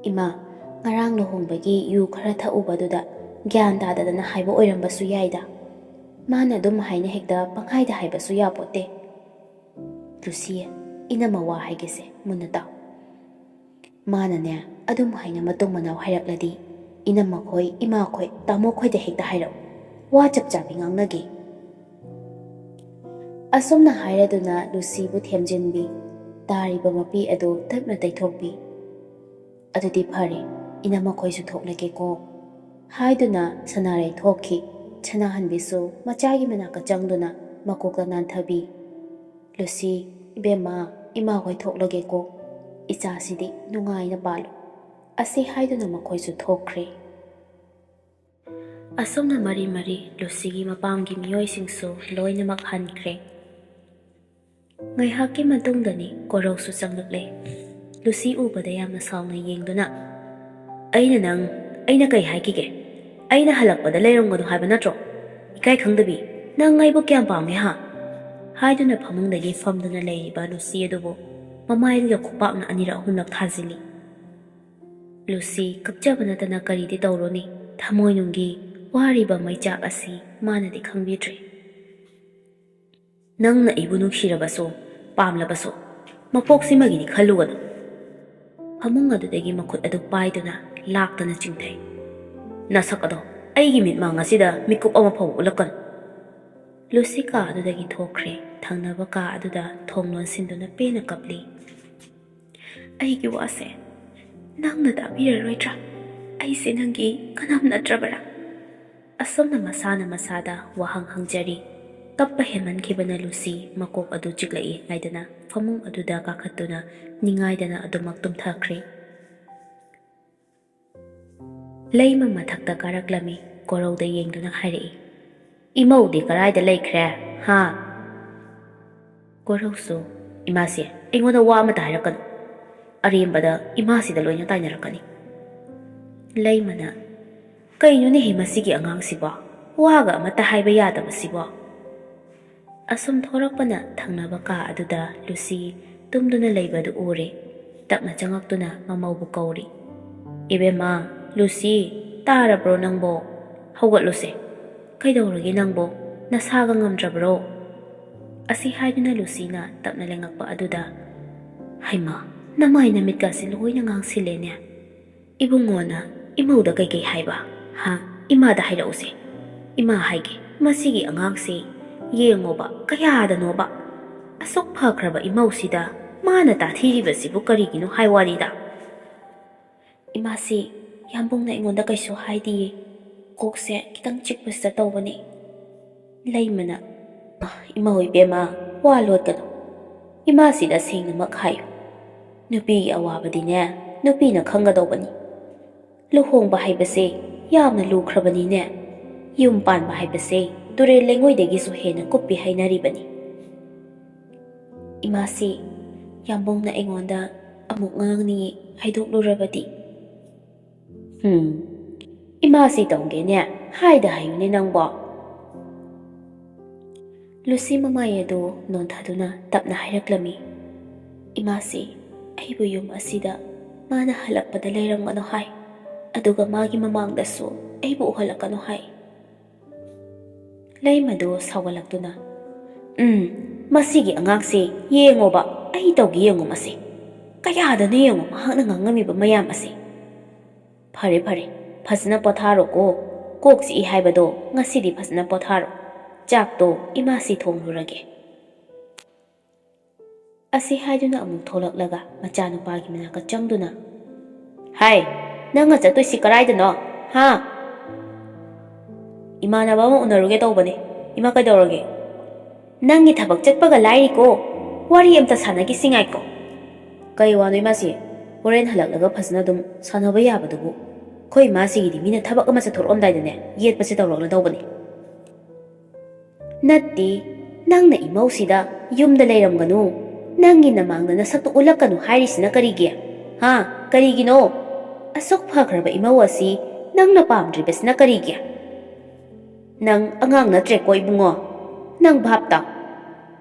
"ꯏꯃꯥ, ꯉꯔꯥꯡ ꯂꯨꯍꯣꯡꯕꯒꯤ ꯌꯨ ꯈꯔ ꯊꯛꯎꯕꯗꯨꯗ ꯒ꯭ꯌꯥꯟ ꯇꯥꯗꯗꯅ ꯍꯥꯏꯕ ꯑꯣꯏꯔꯝꯕꯁꯨ ꯌꯥꯏꯗ꯫ ꯃꯥꯅ ꯑꯗꯨꯝ ꯍꯥꯏꯅ ꯍꯦꯛꯇ ꯄꯪꯍꯥꯏꯗ ꯍꯥꯏꯕꯁꯨ ꯌꯥꯄꯣꯠꯇꯦ"꯫ "ꯂꯨꯁꯤ, ꯏꯅꯝꯃ ꯋꯥ ꯍꯥꯏꯒꯦꯁꯦ, ꯃꯨꯟꯅ ꯇꯥꯎ꯫ ꯃꯥꯅꯅꯦ ꯑꯗꯨꯝ ꯍꯥꯏꯅ ꯃꯇꯨꯡ ꯃꯅꯥꯎ ꯍꯥꯏꯔꯛꯂꯗꯤ, ꯏꯅꯝꯃꯈꯣꯏ, ꯏꯃꯥꯈꯣꯏ, ꯇꯥꯃꯣꯈꯣꯏꯗ ꯍꯦꯛꯇ ꯍꯥꯏꯔꯛꯎ꯫ ꯋꯥ ꯆꯞ ꯆꯥꯕꯤ ꯉꯥꯡꯅꯒꯦ"꯫ ꯑꯁꯨꯝꯅ ꯍꯥꯏꯔꯗꯨꯅ ꯂꯨꯁꯤꯕꯨ ꯊꯦꯝꯖꯤꯟꯕꯤ꯫ ꯇꯥꯔꯤꯕ ꯃꯄꯤ ꯑꯗꯨ ꯇꯞꯅ ꯇꯩꯊꯣꯛꯄꯤ꯫ "ꯑꯗꯨꯗꯤ ꯐꯔꯦ, ꯏꯅꯝꯃꯈꯣꯏꯁꯨ ꯊꯣꯛꯂꯒꯦꯀꯣ" ꯍꯥꯏꯗꯨꯅ ꯁꯅꯥꯔꯩ ꯊꯣꯛꯈꯤ꯫ ꯁꯅꯥꯍꯟꯕꯤꯁꯨ ꯃꯆꯥꯒꯤ ꯃꯅꯥꯛꯇ ꯆꯪꯗꯨꯅ ꯃꯀꯣꯛꯇ ꯅꯥꯟꯊꯕꯤ꯫ "ꯂꯨꯁꯤ, ꯏꯕꯦꯝꯃ, ꯏꯃꯥ ꯍꯣꯏ ꯊꯣꯛꯂꯒꯦꯀꯣ꯫ ꯏꯆꯥꯁꯤꯗꯤ ꯅꯨꯡꯉꯥꯏꯅ ꯄꯥꯜꯂꯨ"꯫ ꯑꯁꯤ ꯍꯥꯏꯗꯨꯅ ꯃꯈꯣꯏꯁꯨ ꯊꯣꯛꯈ꯭ꯔꯦ꯫ ꯑꯁꯨꯝꯅ ꯃꯔꯤ ꯃꯔꯤ ꯂꯨꯁꯤꯒꯤ ꯃꯄꯥꯝꯒꯤ ꯃꯤꯑꯣꯏꯁꯤꯡꯁꯨ ꯂꯣꯏꯅꯃꯛ ꯍꯟꯈ꯭ꯔꯦ꯫ ꯉꯥꯏꯍꯥꯛꯀꯤ ꯃꯇꯨꯡꯗꯅꯤ ꯀꯣꯔꯧꯁꯨ ꯆꯪꯂꯛꯂꯦ꯫ ꯂꯨꯁꯤ ꯎꯕꯗ ꯌꯥꯝꯅ ꯁꯥꯎꯅ ꯌꯦꯡꯗꯨꯅ, "ꯑꯩꯅ ꯅꯪ, ꯑꯩꯅ ꯀꯩ ꯍꯥꯏꯈꯤꯒꯦ? ꯑꯩꯅ ꯍꯜꯂꯛꯄꯗ ꯂꯩꯔꯝꯒꯅꯨ ꯍꯥꯏꯕ ꯅꯠꯇ꯭ꯔꯣ? ꯏꯀꯥꯏ ꯈꯪꯗꯕꯤ, ꯅꯪ ꯑꯩꯕꯨ ꯀꯌꯥꯝ ꯄꯥꯝꯒꯦ ꯍꯥ?" ꯍꯥꯏꯗꯨꯅ ꯐꯃꯨꯡꯗꯒꯤ ꯐꯝꯗꯨꯅ ꯂꯩꯔꯤꯕ ꯂꯨꯁꯤ ꯑꯗꯨꯕꯨ ꯃꯃꯥꯏꯗꯨꯗ ꯈꯨꯄꯥꯛꯅ ꯑꯅꯤꯔꯛ ꯑꯍꯨꯝꯂꯛ ꯊꯥꯖꯤꯜꯂꯤ꯫ ꯂꯨꯁꯤ ꯀꯞꯆꯕ ꯅꯠꯇꯅ ꯀꯔꯤꯗꯤ ꯇꯧꯔꯨꯅꯤ? ꯊꯃꯣꯏꯅꯨꯡꯒꯤ ꯋꯥꯔꯤꯕ ꯃꯩꯆꯥꯛ ꯑꯁꯤ ꯃꯥꯅꯗꯤ ꯈꯪꯕꯤꯗ꯭ꯔꯦ꯫ "ꯅꯪꯅ ꯑꯩꯕꯨ ꯅꯨꯡꯁꯤꯔꯕꯁꯨ, ꯄꯥꯝꯂꯕꯁꯨ, ꯃꯄꯣꯛꯁꯤꯃꯒꯤꯗꯤ ꯈꯜꯂꯨꯒꯅꯨ꯫" ꯐꯃꯨꯡ ꯑꯗꯨꯗꯒꯤ ꯃꯈꯨꯠ ꯑꯗꯨ ꯄꯥꯏꯗꯨꯅ ꯂꯥꯛꯇꯅ ꯆꯤꯡꯊꯩ꯫ "ꯅꯁꯛ ꯑꯗꯣ ꯑꯩꯒꯤ ꯃꯤꯠꯃꯥꯡ ꯑꯁꯤꯗ ꯃꯤꯀꯨꯞ ꯑꯃ ꯐꯥꯎꯕ ꯎꯠꯂꯛꯀꯅꯨ꯫" ꯂꯨꯁꯤ ꯀꯥ ꯑꯗꯨꯗꯒꯤ ꯊꯣꯛꯈ꯭ꯔꯦ꯫ ꯊꯪꯅꯕ ꯀꯥ ꯑꯗꯨꯗ ꯊꯣꯡ ꯂꯣꯟꯁꯤꯟꯗꯨꯅ ꯄꯦꯟꯅ ꯀꯞꯂꯤ꯫ "ꯑꯩꯒꯤ ꯋꯥꯁꯦ ꯅꯪꯅ ꯇꯥꯕꯤꯔꯔꯣꯏꯗ꯭ꯔꯥ? ꯑꯩꯁꯦ ꯅꯪꯒꯤ ꯀꯅꯥꯝ ꯅꯠꯇ꯭ꯔꯕꯔꯥ?" ꯑꯁꯨꯝꯅ ꯃꯁꯥꯅ ꯃꯁꯥꯗ ꯋꯥꯍꯪ ꯍꯪꯖꯔꯤ꯫ ꯀꯞꯄ ꯍꯦꯟꯃꯟꯈꯤꯕꯅ ꯂꯨꯁꯤ ꯃꯀꯣꯛ ꯑꯗꯨ ꯆꯤꯛꯂꯛꯏ ꯍꯥꯏꯗꯅ ꯐꯃꯨꯡ ꯑꯗꯨꯗ ꯀꯥꯈꯠꯇꯨꯅ ꯅꯤꯡꯉꯥꯏꯗꯅ ꯑꯗꯨꯃꯛ ꯇꯨꯝꯊꯈ꯭ꯔꯦ꯫ ꯂꯩꯃ ꯃꯊꯛꯇ ꯀꯥꯔꯛꯂꯝꯃꯤ꯫ ꯀꯣꯔꯧꯗ ꯌꯦꯡꯗꯨꯅ ꯍꯥꯏꯔꯛꯏ, "ꯏꯃꯧꯗꯤ ꯀꯔꯥꯏꯗ ꯂꯩꯈ꯭ꯔꯦ? ꯍꯥ?" ꯀꯣꯔꯧꯁꯨ, "ꯏꯃꯥꯁꯦ, ꯑꯩꯉꯣꯟꯗ ꯋꯥ ꯑꯃꯇ ꯍꯥꯏꯔꯛꯀꯅꯨ꯫ ꯑꯔꯦꯝꯕꯗ ꯏꯃꯥꯁꯤꯗ ꯂꯣꯏꯅ ꯇꯥꯏꯅꯔꯛꯀꯅꯤ꯫" ꯂꯩꯃꯅ, "ꯀꯩꯅꯣꯅꯦꯍꯦ ꯃꯁꯤꯒꯤ ꯑꯉꯥꯡꯁꯤꯕꯣ? ꯋꯥꯒ ꯑꯃꯠꯇ ꯍꯥꯏꯕ ꯌꯥꯗꯕꯁꯤꯕꯣ?" ꯑꯁꯨꯝ ꯊꯣꯔꯛꯄꯅ ꯊꯪꯅꯕ ꯀꯥ ꯑꯗꯨꯗ ꯂꯨꯁꯤ ꯇꯨꯝꯗꯨꯅ ꯂꯩꯕꯗꯨ ꯎꯔꯦ꯫ ꯇꯞꯅ ꯆꯪꯉꯛꯇꯨꯅ ꯃꯃꯧꯕꯨ ꯀꯧꯔꯤ꯫ "ꯏꯕꯦꯝꯃ, ꯂꯨꯁꯤ, ꯇꯥꯔꯕ꯭ꯔꯣ ꯅꯪꯕꯣ? ꯍꯧꯒꯠꯂꯨꯁꯦ꯫ ꯀꯩꯗꯧꯔꯒꯦ ꯅꯪꯕꯣ? ꯅꯁꯥꯒ ꯉꯝꯗ꯭ꯔꯕ꯭ꯔꯣ?" ꯑꯁꯤ ꯍꯥꯏꯗꯨꯅ ꯂꯨꯁꯤꯅ ꯇꯞꯅ ꯂꯦꯡꯉꯛꯄ ꯑꯗꯨꯗ, "ꯍꯩꯃꯥ, ꯅꯃꯥꯏ ꯅꯃꯤꯠꯀꯁꯤ ꯂꯣꯏꯅ ꯉꯥꯡꯁꯤꯜꯂꯦꯅꯦ꯫ ꯏꯕꯨꯡꯉꯣꯅ ꯏꯃꯧꯗ ꯀꯩꯀꯩ ꯍꯥꯏꯕ? ꯍꯥ? ꯏꯃꯥꯗ ꯍꯥꯏꯔꯛꯎꯁꯦ꯫ ꯏꯃꯥ ꯍꯥꯏꯒꯦ, ꯃꯁꯤꯒꯤ ꯑꯉꯥꯡꯁꯤ ꯌꯦꯡꯉꯣꯕ, ꯀꯌꯥꯗꯅꯣꯕ꯫ ꯑꯁꯨꯛ ꯐꯈ꯭ꯔꯕ ꯏꯃꯧꯁꯤꯗ ꯃꯥꯅ ꯇꯥꯊꯤꯔꯤꯕꯁꯤꯕꯨ ꯀꯔꯤꯒꯤꯅꯣ ꯍꯥꯏ ꯋꯥꯔꯤꯗ?" "ꯏꯃꯥꯁꯤ, ꯌꯥꯝꯕꯨꯡꯅ ꯑꯩꯉꯣꯟꯗ ꯀꯩꯁꯨ ꯍꯥꯏꯗꯤꯌꯦ꯫ ꯀꯣꯛꯁꯦ ꯈꯤꯇꯪ ꯆꯤꯛꯄꯁꯤꯗ ꯇꯧꯕꯅꯤ꯫" ꯂꯩꯃꯅ, "ꯏꯃꯧ ꯏꯕꯦꯝꯃ, ꯋꯥ ꯂꯣꯠꯀꯅꯨ꯫ ꯏꯃꯥꯁꯤꯗ ꯁꯦꯡꯅꯃꯛ ꯍꯥꯏꯌꯨ꯫ ꯅꯨꯄꯤꯒꯤ ꯑꯋꯥꯕꯗꯤꯅꯦ, ꯅꯨꯄꯤꯅ ꯈꯪꯒꯗꯧꯕꯅꯤ꯫ ꯂꯨꯍꯣꯡꯕ ꯍꯥꯏꯕꯁꯦ ꯌꯥꯝꯅ ꯂꯨꯈ꯭ꯔꯕꯅꯤꯅꯦ꯫ ꯌꯨꯝ ꯄꯥꯟꯕ ꯍꯥꯏꯕꯁꯦ ꯇꯨꯔꯦꯜ ꯂꯩꯉꯣꯏꯗꯒꯤꯁꯨ ꯍꯦꯟꯅ ꯀꯨꯞꯄꯤ ꯍꯥꯏꯅꯔꯤꯕꯅꯤ꯫ ꯏꯃꯥꯁꯤ ꯌꯥꯝꯕꯨꯡꯅ ꯑꯩꯉꯣꯟꯗ ꯑꯃꯨꯛ ꯉꯥꯡꯅꯤ ꯍꯥꯏꯗꯣꯛꯂꯨꯔꯕꯗꯤ꯫ ꯍꯨꯝ, ꯏꯃꯥꯁꯤ ꯇꯧꯒꯦꯅꯦ ꯍꯥꯏꯗ ꯍꯥꯏꯌꯨꯅꯦ ꯅꯪꯕꯣ꯫ ꯂꯨꯁꯤ ꯃꯃꯥꯏ ꯑꯗꯨ ꯅꯣꯟꯊꯗꯨꯅ ꯇꯞꯅ ꯍꯥꯏꯔꯛꯂꯝꯃꯤ, "ꯏꯃꯥꯁꯤ ꯑꯩꯕꯨ ꯌꯨꯝ ꯑꯁꯤꯗ ꯃꯥꯅ ꯍꯜꯂꯛꯄꯗ ꯂꯩꯔꯝꯒꯅꯨ ꯍꯥꯏ, ꯑꯗꯨꯒ ꯃꯥꯒꯤ ꯃꯃꯥꯡꯗꯁꯨ ꯑꯩꯕꯨ ꯎꯍꯜꯂꯛꯀꯅꯨ ꯍꯥꯏ꯫" ꯂꯩꯃꯗꯨ ꯁꯥꯎꯒꯠꯂꯛꯇꯨꯅ, "ꯎꯝ, ꯃꯁꯤꯒꯤ ꯑꯉꯥꯡꯁꯤ ꯌꯦꯡꯉꯣꯕ, ꯑꯩ ꯇꯧꯒꯦ ꯌꯦꯡꯉꯣ ꯃꯁꯤ꯫ ꯀꯌꯥꯗꯅꯣ ꯌꯦꯡꯉꯣ ꯃꯍꯥꯛꯅ ꯉꯥꯡꯉꯝꯃꯤꯕ ꯃꯌꯥꯝ ꯑꯁꯤ꯫ ꯐꯔꯦ ꯐꯔꯦ, ꯐꯖꯅ ꯄꯣꯊꯥꯔꯣꯀꯣ꯫ ꯀꯣꯛ ꯆꯤꯛꯏ ꯍꯥꯏꯕꯗꯣ ꯉꯁꯤꯗꯤ ꯐꯖꯅ ꯄꯣꯊꯥꯔꯣ꯫ ꯆꯥꯛꯇꯣ ꯏꯃꯥꯁꯤ ꯊꯣꯡꯂꯨꯔꯒꯦ꯫" ꯑꯁꯤ ꯍꯥꯏꯗꯨꯅ ꯑꯃꯨꯛ ꯊꯣꯛꯂꯛꯂꯒ ꯃꯆꯥꯅꯨꯄꯥꯒꯤ ꯃꯅꯥꯛꯇ ꯆꯪꯗꯨꯅ, "ꯍꯥꯏ, ꯅꯪꯅ ꯆꯠꯇꯣꯏꯁꯤ ꯀꯔꯥꯏꯗꯅꯣ? ꯍꯥ?" "ꯏꯃꯥꯟꯅꯕ ꯑꯃ ꯎꯅꯔꯨꯒꯦ ꯇꯧꯕꯅꯦ꯫ ꯏꯃꯥ, ꯀꯩꯗꯧꯔꯒꯦ?" "ꯅꯪꯒꯤ ꯊꯕꯛ ꯆꯠꯄꯒ ꯂꯥꯏꯔꯤꯀꯣ, ꯋꯥꯔꯤ ꯑꯝꯇ ꯁꯥꯟꯅꯈꯤꯁꯤ ꯉꯥꯏꯀꯣ꯫" "ꯀꯩ ꯋꯥꯅꯣ ꯏꯃꯥꯁꯤ? ꯍꯣꯔꯦꯟ ꯍꯜꯂꯛꯂꯒ ꯐꯖꯅ ꯑꯗꯨꯝ ꯁꯥꯟꯅꯕ ꯌꯥꯕꯗꯨꯕꯨ꯫ ꯑꯩꯈꯣꯏ ꯏꯃꯥꯁꯤꯒꯤꯗꯤ ꯃꯤꯅ ꯊꯕꯛ ꯑꯃ ꯆꯠꯊꯣꯔꯛꯑꯝꯗꯥꯏꯗꯅꯦ ꯌꯦꯠꯄꯁꯦ ꯇꯧꯔꯛꯂꯗꯧꯕꯅꯤ꯫" "ꯅꯠꯇꯦ, ꯅꯪꯅ ꯏꯃꯧꯁꯤꯗ ꯌꯨꯝꯗ ꯂꯩꯔꯝꯒꯅꯨ, ꯅꯪꯒꯤ ꯅꯃꯥꯡꯗ ꯅꯁꯛꯇꯨ ꯎꯠꯂꯛꯀꯅꯨ ꯍꯥꯏꯔꯤꯁꯤꯅ ꯀꯔꯤꯒꯤ? ꯍꯥ? ꯀꯔꯤꯒꯤꯅꯣ? ꯑꯁꯨꯛ ꯐꯈ꯭ꯔꯕ ꯏꯃꯧ ꯑꯁꯤ ꯅꯪꯅ ꯄꯥꯝꯗ꯭ꯔꯤꯕꯁꯤꯅ ꯀꯔꯤꯒꯤ? ꯅꯪ ꯑꯉꯥꯡ ꯅꯠꯇ꯭ꯔꯦꯀꯣ ꯏꯕꯨꯡꯉꯣ, ꯅꯪ ꯚꯥꯞ ꯇꯥꯎ꯫"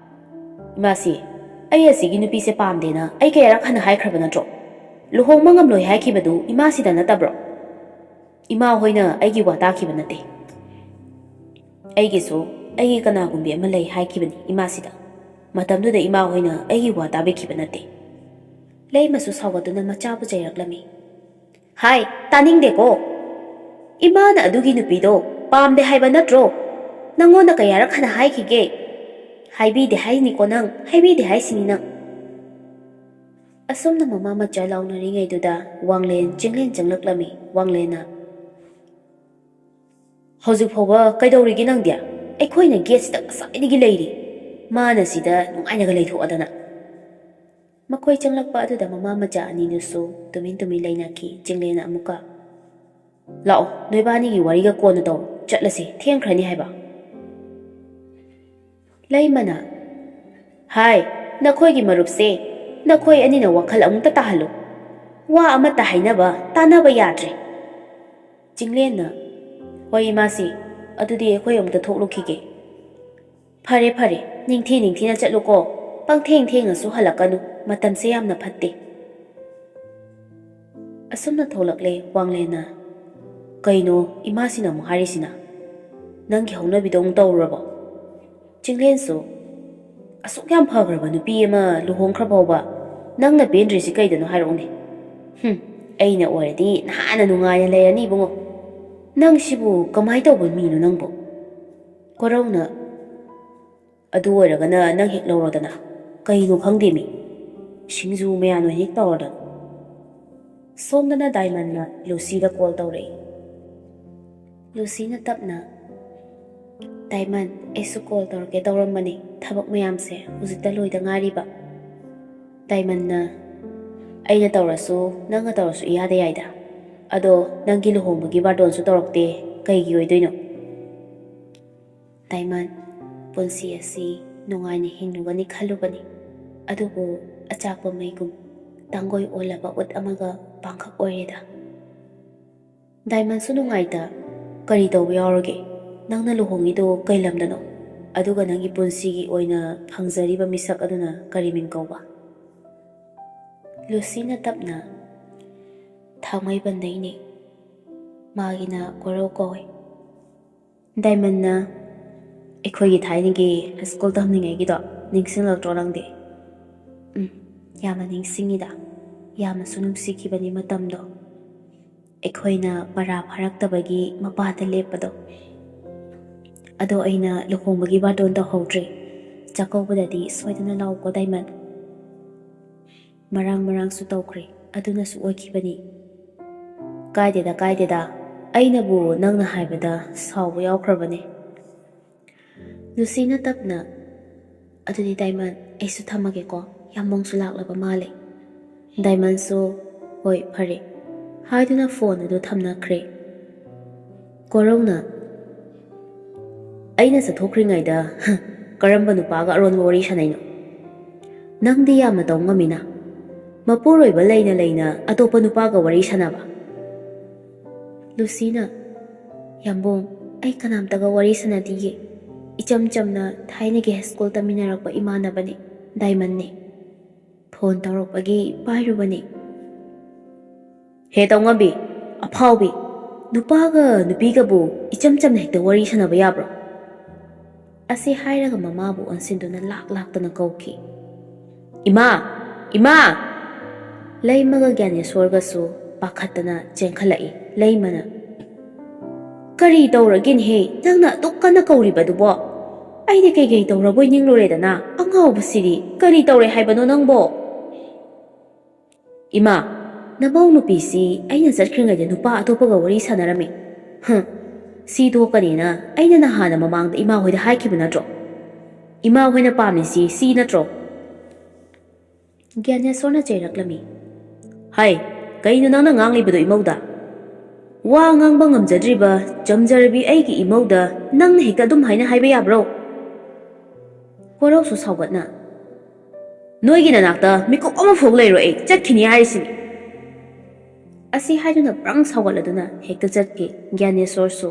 "ꯏꯃꯥꯁꯤ, ꯑꯩ ꯑꯁꯤꯒꯤ ꯅꯨꯄꯤꯁꯦ ꯄꯥꯝꯗꯦꯅ ꯑꯩ ꯀꯌꯥꯔꯛ ꯍꯟꯅ ꯍꯥꯏꯈ꯭ꯔꯕ ꯅꯠꯇ꯭ꯔꯣ? ꯂꯨꯍꯣꯡꯕ ꯉꯝꯂꯣꯏ ꯍꯥꯏꯈꯤꯕꯗꯨ ꯏꯃꯥꯁꯤꯗ ꯅꯠꯇꯕ꯭ꯔꯣ? ꯏꯃꯥ ꯍꯣꯏꯅ ꯑꯩꯒꯤ ꯋꯥ ꯇꯥꯈꯤꯕ ꯅꯠꯇꯦ꯫ ꯑꯩꯒꯤꯁꯨ ꯑꯩꯒꯤ ꯀꯅꯥꯒꯨꯝꯕꯤ ꯑꯃ ꯂꯩ ꯍꯥꯏꯈꯤꯕꯅꯤ ꯏꯃꯥꯁꯤꯗ꯫ ꯃꯇꯝꯗꯨꯗ ꯏꯃꯥ ꯍꯣꯏꯅ ꯑꯩꯒꯤ ꯋꯥ ꯇꯥꯕꯤꯈꯤꯕ ꯅꯠꯇꯦ꯫" ꯂꯩꯃꯁꯨ ꯁꯥꯎꯒꯠꯇꯨꯅ ꯃꯆꯥꯕꯨ ꯆꯩꯔꯛꯂꯝꯃꯤ꯫ "ꯍꯥꯏ, ꯇꯥꯅꯤꯡꯗꯦꯀꯣ꯫ ꯏꯃꯥꯅ ꯑꯗꯨꯒꯤ ꯅꯨꯄꯤꯗꯣ ꯄꯥꯝꯗꯦ ꯍꯥꯏꯕ ꯅꯠꯇ꯭ꯔꯣ? ꯅꯪꯉꯣꯟꯗ ꯀꯌꯥꯔꯛ ꯍꯟꯅ ꯍꯥꯏꯈꯤꯒꯦ? ꯍꯥꯏꯕꯤꯗꯦ ꯍꯥꯏꯅꯤꯀꯣ ꯅꯪ, ꯍꯥꯏꯕꯤꯗꯦ ꯍꯥꯏꯁꯤꯅꯤ ꯅꯪ꯫" ꯑꯁꯨꯝꯅ ꯃꯃꯥ ꯃꯆꯥ ꯂꯥꯎꯅꯔꯤꯉꯩꯗꯨꯗ ꯋꯥꯡꯂꯦꯟ ꯆꯤꯡꯂꯦꯟ ꯆꯪꯂꯛꯂꯝꯃꯤ꯫ ꯋꯥꯡꯂꯦꯟꯅ, "ꯍꯧꯖꯤꯛ ꯐꯥꯎꯕ ꯀꯩꯗꯧꯔꯤꯒꯦ ꯅꯪꯗꯤ? ꯑꯩꯈꯣꯏꯅ ꯒꯦꯠꯁꯤꯗ ꯉꯁꯥꯏꯗꯒꯤ ꯂꯩꯔꯤ꯫ ꯃꯥꯅ ꯁꯤꯗ ꯅꯨꯡꯉꯥꯏꯅꯒ ꯂꯩꯊꯣꯛꯑꯗꯅ꯫" ꯃꯈꯣꯏ ꯆꯪꯂꯛꯄ ꯑꯗꯨꯗ ꯃꯃꯥ ꯃꯆꯥ ꯑꯅꯤꯗꯨꯁꯨ ꯇꯨꯃꯤꯟ ꯇꯨꯃꯤꯟ ꯂꯩꯅꯈꯤ꯫ ꯆꯤꯡꯂꯦꯟꯅ ꯑꯃꯨꯛꯀ, "ꯂꯥꯛꯑꯣ, ꯅꯣꯏꯕꯥꯅꯤꯒꯤ ꯋꯥꯔꯤꯒ ꯀꯣꯟꯅ ꯇꯧꯔꯣ꯫ ꯆꯠꯂꯁꯤ, ꯊꯦꯡꯈ꯭ꯔꯅꯤ ꯍꯥꯏꯕ꯫ ꯂꯩꯃꯅ, "ꯍꯥꯏ, ꯅꯈꯣꯏꯒꯤ ꯃꯔꯨꯞꯁꯦ ꯅꯈꯣꯏ ꯑꯅꯤꯅ ꯋꯥꯈꯜ ꯑꯃꯨꯛꯇ ꯇꯥꯍꯜꯂꯨ꯫ ꯋꯥ ꯑꯃꯠꯇ ꯍꯥꯏꯅꯕ, ꯇꯥꯅꯕ ꯌꯥꯗ꯭ꯔꯦ꯫" ꯆꯤꯡꯂꯦꯟꯅ, "ꯍꯣꯏ ꯏꯃꯥꯁꯤ, ꯑꯗꯨꯗꯤ ꯑꯩꯈꯣꯏ ꯑꯃꯨꯛꯇ ꯊꯣꯛꯂꯨꯈꯤꯒꯦ꯫" "ꯐꯔꯦ ꯐꯔꯦ, ꯅꯤꯡꯊꯤ ꯅꯤꯡꯊꯤꯅ ꯆꯠꯂꯨꯀꯣ꯫ ꯄꯪꯊꯦꯡ ꯊꯦꯡꯅꯁꯨ ꯍꯜꯂꯛꯀꯅꯨ, ꯃꯇꯝꯁꯦ ꯌꯥꯝꯅ ꯐꯠꯇꯦ꯫" ꯑꯁꯨꯝꯅ ꯊꯣꯛꯂꯛꯂꯦ ꯋꯥꯡꯂꯦꯟꯅ꯫ "ꯀꯩꯅꯣ ꯏꯃꯥꯁꯤꯅ ꯑꯃꯨꯛ ꯍꯥꯏꯔꯤꯁꯤꯅ? ꯅꯪꯒꯤ ꯍꯧꯅꯕꯤꯗꯣ ꯑꯃꯨꯛ ꯇꯧꯔꯨꯔꯕꯣ?" ꯆꯤꯡꯂꯦꯟꯁꯨ, "ꯑꯁꯨꯛ ꯌꯥꯝ ꯐꯈ꯭ꯔꯕ ꯅꯨꯄꯤ ꯑꯃ ꯂꯨꯍꯣꯡꯈ꯭ꯔ ꯐꯥꯎꯕ ꯅꯪꯅ ꯄꯦꯟꯗ꯭ꯔꯤꯁꯤ ꯀꯩꯗꯅꯣ ꯍꯥꯏꯔꯛꯎꯅꯦ? ꯍꯨꯝ, ꯑꯩꯅ ꯑꯣꯏꯔꯗꯤ ꯅꯍꯥꯟꯅ ꯅꯨꯡꯉꯥꯏꯅ ꯂꯩꯔꯅꯤ ꯏꯕꯨꯡꯉꯣ꯫ ꯅꯪ ꯁꯤꯕꯨ ꯀꯃꯥꯏ ꯇꯧꯕ ꯃꯤꯅꯣ ꯅꯪꯕꯨ?" ꯀꯣꯔꯧꯅ, "ꯑꯗꯨ ꯑꯣꯏꯔꯒꯅ ꯅꯪ ꯍꯦꯛ ꯂꯧꯔꯣꯗꯅ꯫ ꯀꯩꯅꯣ ꯈꯪꯗꯦꯃꯤ, ꯁꯤꯡꯖꯨ ꯃꯌꯥꯟ ꯑꯣꯏꯅ ꯍꯦꯛ ꯇꯧꯔꯗꯅ꯫" ꯁꯣꯝꯗꯅ ꯗꯥꯏꯃꯟꯅ ꯂꯨꯁꯤꯗ ꯀꯣꯜ ꯇꯧꯔꯛꯏ꯫ ꯂꯨꯁꯤꯅ ꯇꯞꯅ, "ꯗꯥꯏꯃꯟ, ꯑꯩꯁꯨ ꯀꯣꯜ ꯇꯧꯔꯛꯀꯦ ꯇꯧꯔꯝꯕꯅꯤ, ꯊꯕꯛ ꯃꯌꯥꯝꯁꯦ ꯍꯧꯖꯤꯛꯇ ꯂꯣꯏꯗ ꯉꯥꯏꯔꯤꯕ꯫" ꯗꯥꯏꯃꯟꯅ, "ꯑꯩꯅ ꯇꯧꯔꯁꯨ ꯅꯪꯅ ꯇꯧꯔꯁꯨ ꯏꯌꯥꯗ ꯌꯥꯏꯗ꯫ ꯑꯗꯣ ꯅꯪꯒꯤ ꯂꯨꯍꯣꯡꯕꯒꯤ ꯕꯥꯔꯇꯣꯟꯁꯨ ꯇꯧꯔꯛꯇꯦ, ꯀꯩꯒꯤ ꯑꯣꯏꯗꯣꯏꯅꯣ?" ꯗꯥꯏꯃꯟ, ꯄꯨꯟꯁꯤ ꯑꯁꯤ ꯅꯨꯡꯉꯥꯏꯅ ꯍꯤꯡꯂꯨꯒꯅꯤ ꯈꯜꯂꯨꯕꯅꯤ, ꯑꯗꯨꯕꯨ ꯑꯆꯥꯛꯄ ꯃꯩꯒꯨꯝ ꯇꯥꯡꯒꯣꯏ ꯑꯣꯜꯂꯕ ꯎꯠ ꯑꯃꯒ ꯄꯥꯡꯈꯛ ꯑꯣꯏꯔꯦꯗ꯫ ꯗꯥꯏꯃꯟꯁꯨ ꯅꯨꯡꯉꯥꯏꯇ, "ꯀꯔꯤ ꯇꯧꯕ ꯌꯥꯎꯔꯒꯦ? ꯅꯪꯅ ꯂꯨꯍꯣꯡꯉꯤꯗꯣ ꯀꯩ ꯂꯝꯗꯅꯣ? ꯑꯗꯨꯒ ꯅꯪꯒꯤ ꯄꯨꯟꯁꯤꯒꯤ ꯑꯣꯏꯅ ꯐꯪꯖꯔꯤꯕ ꯃꯤꯁꯛ ꯑꯗꯨꯅ ꯀꯔꯤ ꯃꯤꯡ ꯀꯧꯕ?" ꯂꯨꯁꯤꯅ ꯇꯞꯅ, "ꯊꯥꯡꯃꯩꯕꯟꯗꯩꯅꯦ꯫ ꯃꯥꯒꯤꯅ ꯀꯣꯔꯧ ꯀꯧꯋꯦ꯫" ꯗꯥꯏꯃꯟꯅ, "ꯑꯩꯈꯣꯏꯒꯤ ꯊꯥꯏꯅꯒꯤ ꯍꯥꯏ ꯁ꯭ꯀꯨꯜ ꯇꯝꯂꯤꯉꯩꯒꯤꯗꯣ ꯅꯤꯡꯁꯤꯡꯂꯛꯇ꯭ꯔꯣ ꯅꯪꯗꯤ?" "ꯎꯝ, ꯌꯥꯝꯅ ꯅꯤꯡꯁꯤꯡꯉꯤꯗ꯫ ꯌꯥꯝꯅꯁꯨ ꯅꯨꯡꯁꯤꯈꯤꯕꯅꯤ ꯃꯇꯝꯗꯣ꯫ ꯑꯩꯈꯣꯏꯅ ꯄꯔꯥ ꯐꯥꯔꯛꯇꯕꯒꯤ ꯃꯄꯥꯗ ꯂꯦꯞꯄꯗꯣ꯫ ꯑꯗꯣ ꯑꯩꯅ ꯂꯨꯍꯣꯡꯕꯒꯤ ꯕꯥꯔꯇꯣꯟ ꯇꯧꯍꯧꯗ꯭ꯔꯦ꯫ ꯆꯥꯛꯀꯧꯕꯗꯗꯤ ꯁꯣꯏꯗꯅ ꯂꯥꯛꯎꯀꯣ ꯗꯥꯏꯃꯟ꯫" ꯃꯔꯥꯡ ꯃꯔꯥꯡꯁꯨ ꯇꯧꯈ꯭ꯔꯦ, ꯑꯗꯨꯅꯁꯨ ꯑꯣꯏꯈꯤꯕꯅꯤ꯫ "ꯀꯥꯏꯗꯦꯗ, ꯀꯥꯏꯗꯦꯗ, ꯑꯩꯅꯕꯨ ꯅꯪꯅ ꯍꯥꯏꯕꯗ ꯁꯥꯎꯕ ꯌꯥꯎꯈ꯭ꯔꯕꯅꯦ꯫" ꯂꯨꯁꯤꯅ ꯇꯞꯅ, "ꯑꯗꯨꯗꯤ ꯗꯥꯏꯃꯟ, ꯑꯩꯁꯨ ꯊꯝꯃꯒꯦꯀꯣ, ꯌꯥꯝ ꯃꯣꯡꯁꯨ ꯂꯥꯛꯂꯕ ꯃꯥꯜꯂꯦ꯫" ꯗꯥꯏꯃꯟꯁꯨ, "ꯍꯣꯏ, ꯐꯔꯦ," ꯍꯥꯏꯗꯨꯅ ꯐꯣꯟ ꯑꯗꯨ ꯊꯝꯅꯈ꯭ꯔꯦ꯫ ꯀꯣꯔꯧꯅ, ꯑꯩꯅ ꯆꯠꯊꯣꯛꯈ꯭ꯔꯤꯉꯩꯗ ꯀꯔꯝꯕ ꯅꯨꯄꯥꯒ ꯑꯔꯣꯟꯕ ꯋꯥꯔꯤ ꯁꯥꯟꯅꯩꯅꯣ? ꯅꯪꯗꯤ ꯌꯥꯝꯅ ꯇꯧ ꯉꯝꯃꯤꯅ꯫ ꯃꯄꯨꯔꯣꯏꯕ ꯂꯩꯅ ꯂꯩꯅ ꯑꯇꯣꯞꯄ ꯅꯨꯄꯥꯒ ꯋꯥꯔꯤ ꯁꯥꯟꯅꯕ? ꯂꯨꯁꯤꯅ, "ꯌꯥꯝꯕꯨꯡ, ꯑꯩ ꯀꯅꯥꯝꯇꯒ ꯋꯥꯔꯤ ꯁꯥꯟꯅꯗꯤꯌꯦ꯫ ꯏꯆꯝ ꯆꯝꯅ ꯊꯥꯏꯅꯒꯤ ꯍꯥꯏ ꯁ꯭ꯀꯨꯜ ꯇꯝꯃꯤꯟꯅꯔꯛꯄ ꯏꯃꯥꯟꯅꯕꯅꯦ, ꯗꯥꯏꯃꯟꯅꯦ꯫ ꯐꯣꯟ ꯇꯧꯔꯛꯄꯒꯤ ꯄꯥꯏꯔꯨꯕꯅꯦ꯫" "ꯍꯦ ꯇꯧꯉꯝꯕꯤ, ꯑꯐꯥꯎꯕꯤ, ꯅꯨꯄꯥꯒ ꯅꯨꯄꯤꯒꯕꯨ ꯏꯆꯝ ꯆꯝꯅ ꯍꯦꯛꯇ ꯋꯥꯔꯤ ꯁꯥꯟꯅꯕ ꯌꯥꯕ꯭ꯔꯣ?" ꯑꯁꯤ ꯍꯥꯏꯔꯒ ꯃꯃꯥꯕꯨ ꯑꯣꯟꯁꯤꯟꯗꯨꯅ ꯂꯥꯛ ꯂꯥꯛꯇꯅ ꯀꯧꯈꯤ꯫ "ꯏꯃꯥ! ꯏꯃꯥ!" ꯂꯩꯃꯒ ꯒ꯭ꯌꯥꯅꯦꯁꯣꯔꯒꯁꯨ ꯄꯥꯈꯠꯇꯅ ꯆꯦꯟꯈꯠꯂꯛꯏ꯫ ꯂꯩꯃꯅ, "ꯀꯔꯤ ꯇꯧꯔꯒꯦꯅꯦꯍꯦ, ꯅꯪꯅ ꯑꯗꯨꯛ ꯀꯟꯅ ꯀꯧꯔꯤꯕꯗꯨꯕꯣ? ꯑꯩꯗꯤ ꯀꯩꯀꯩ ꯇꯧꯔꯕꯣꯏ ꯅꯤꯡꯂꯨꯔꯦꯗꯅ, ꯑꯉꯥꯎꯕꯁꯤꯗꯤ꯫ ꯀꯔꯤ ꯇꯧꯔꯦ ꯍꯥꯏꯕꯅꯣ ꯅꯪꯕꯣ?" "ꯏꯃꯥ, ꯅꯃꯧ ꯅꯨꯄꯤꯁꯤ ꯑꯩꯅ ꯆꯠꯈ꯭ꯔꯤꯉꯩꯗ ꯅꯨꯄꯥ ꯑꯇꯣꯞꯄꯒ ꯋꯥꯔꯤ ꯁꯥꯟꯅꯔꯝꯃꯤ꯫ ꯍꯝ, ꯁꯤ ꯊꯣꯛꯀꯅꯤꯅ ꯑꯩꯅ ꯅꯍꯥꯟꯅ ꯃꯃꯥꯡꯗ ꯏꯃꯥ ꯍꯣꯏꯗ ꯍꯥꯏꯈꯤꯕ ꯅꯠꯇ꯭ꯔꯣ? ꯏꯃꯥ ꯍꯣꯏꯅ ꯄꯥꯝꯃꯤꯁꯤ ꯁꯤ ꯅꯠꯇ꯭ꯔꯣ?" ꯒ꯭ꯌꯥꯅꯦꯁꯣꯔꯅ ꯆꯩꯔꯛꯂꯝꯃꯤ꯫ "ꯍꯩ, ꯀꯩꯅꯣ ꯅꯪꯅ ꯉꯥꯡꯂꯤꯕꯗꯣ ꯏꯃꯧꯗ? ꯋꯥ ꯉꯥꯡꯕ ꯉꯝꯖꯗ꯭ꯔꯤꯕ ꯆꯝꯖꯔꯕꯤ ꯑꯩꯒꯤ ꯏꯃꯧꯗ ꯅꯪꯅ ꯍꯦꯛꯇ ꯑꯗꯨꯝ ꯍꯥꯏꯅ ꯍꯥꯏꯕ ꯌꯥꯕ꯭ꯔꯣ?" ꯀꯣꯔꯧꯁꯨ ꯁꯥꯎꯒꯠꯅ, "ꯅꯣꯏꯒꯤ ꯅꯅꯥꯛꯇ ꯃꯤꯀꯨꯞ ꯑꯃ ꯐꯥꯎ ꯂꯩꯔꯣꯏ, ꯑꯩ ꯆꯠꯈꯤꯅꯤ ꯍꯥꯏꯔꯤꯁꯤꯅꯤ꯫" ꯑꯁꯤ ꯍꯥꯏꯗꯨꯅ ꯕ꯭ꯔꯪ ꯁꯥꯎꯒꯠꯂꯗꯨꯅ ꯍꯦꯛꯇ ꯆꯠꯈꯤ ꯒ꯭ꯌꯥꯅꯦꯁꯣꯔꯁꯨ꯫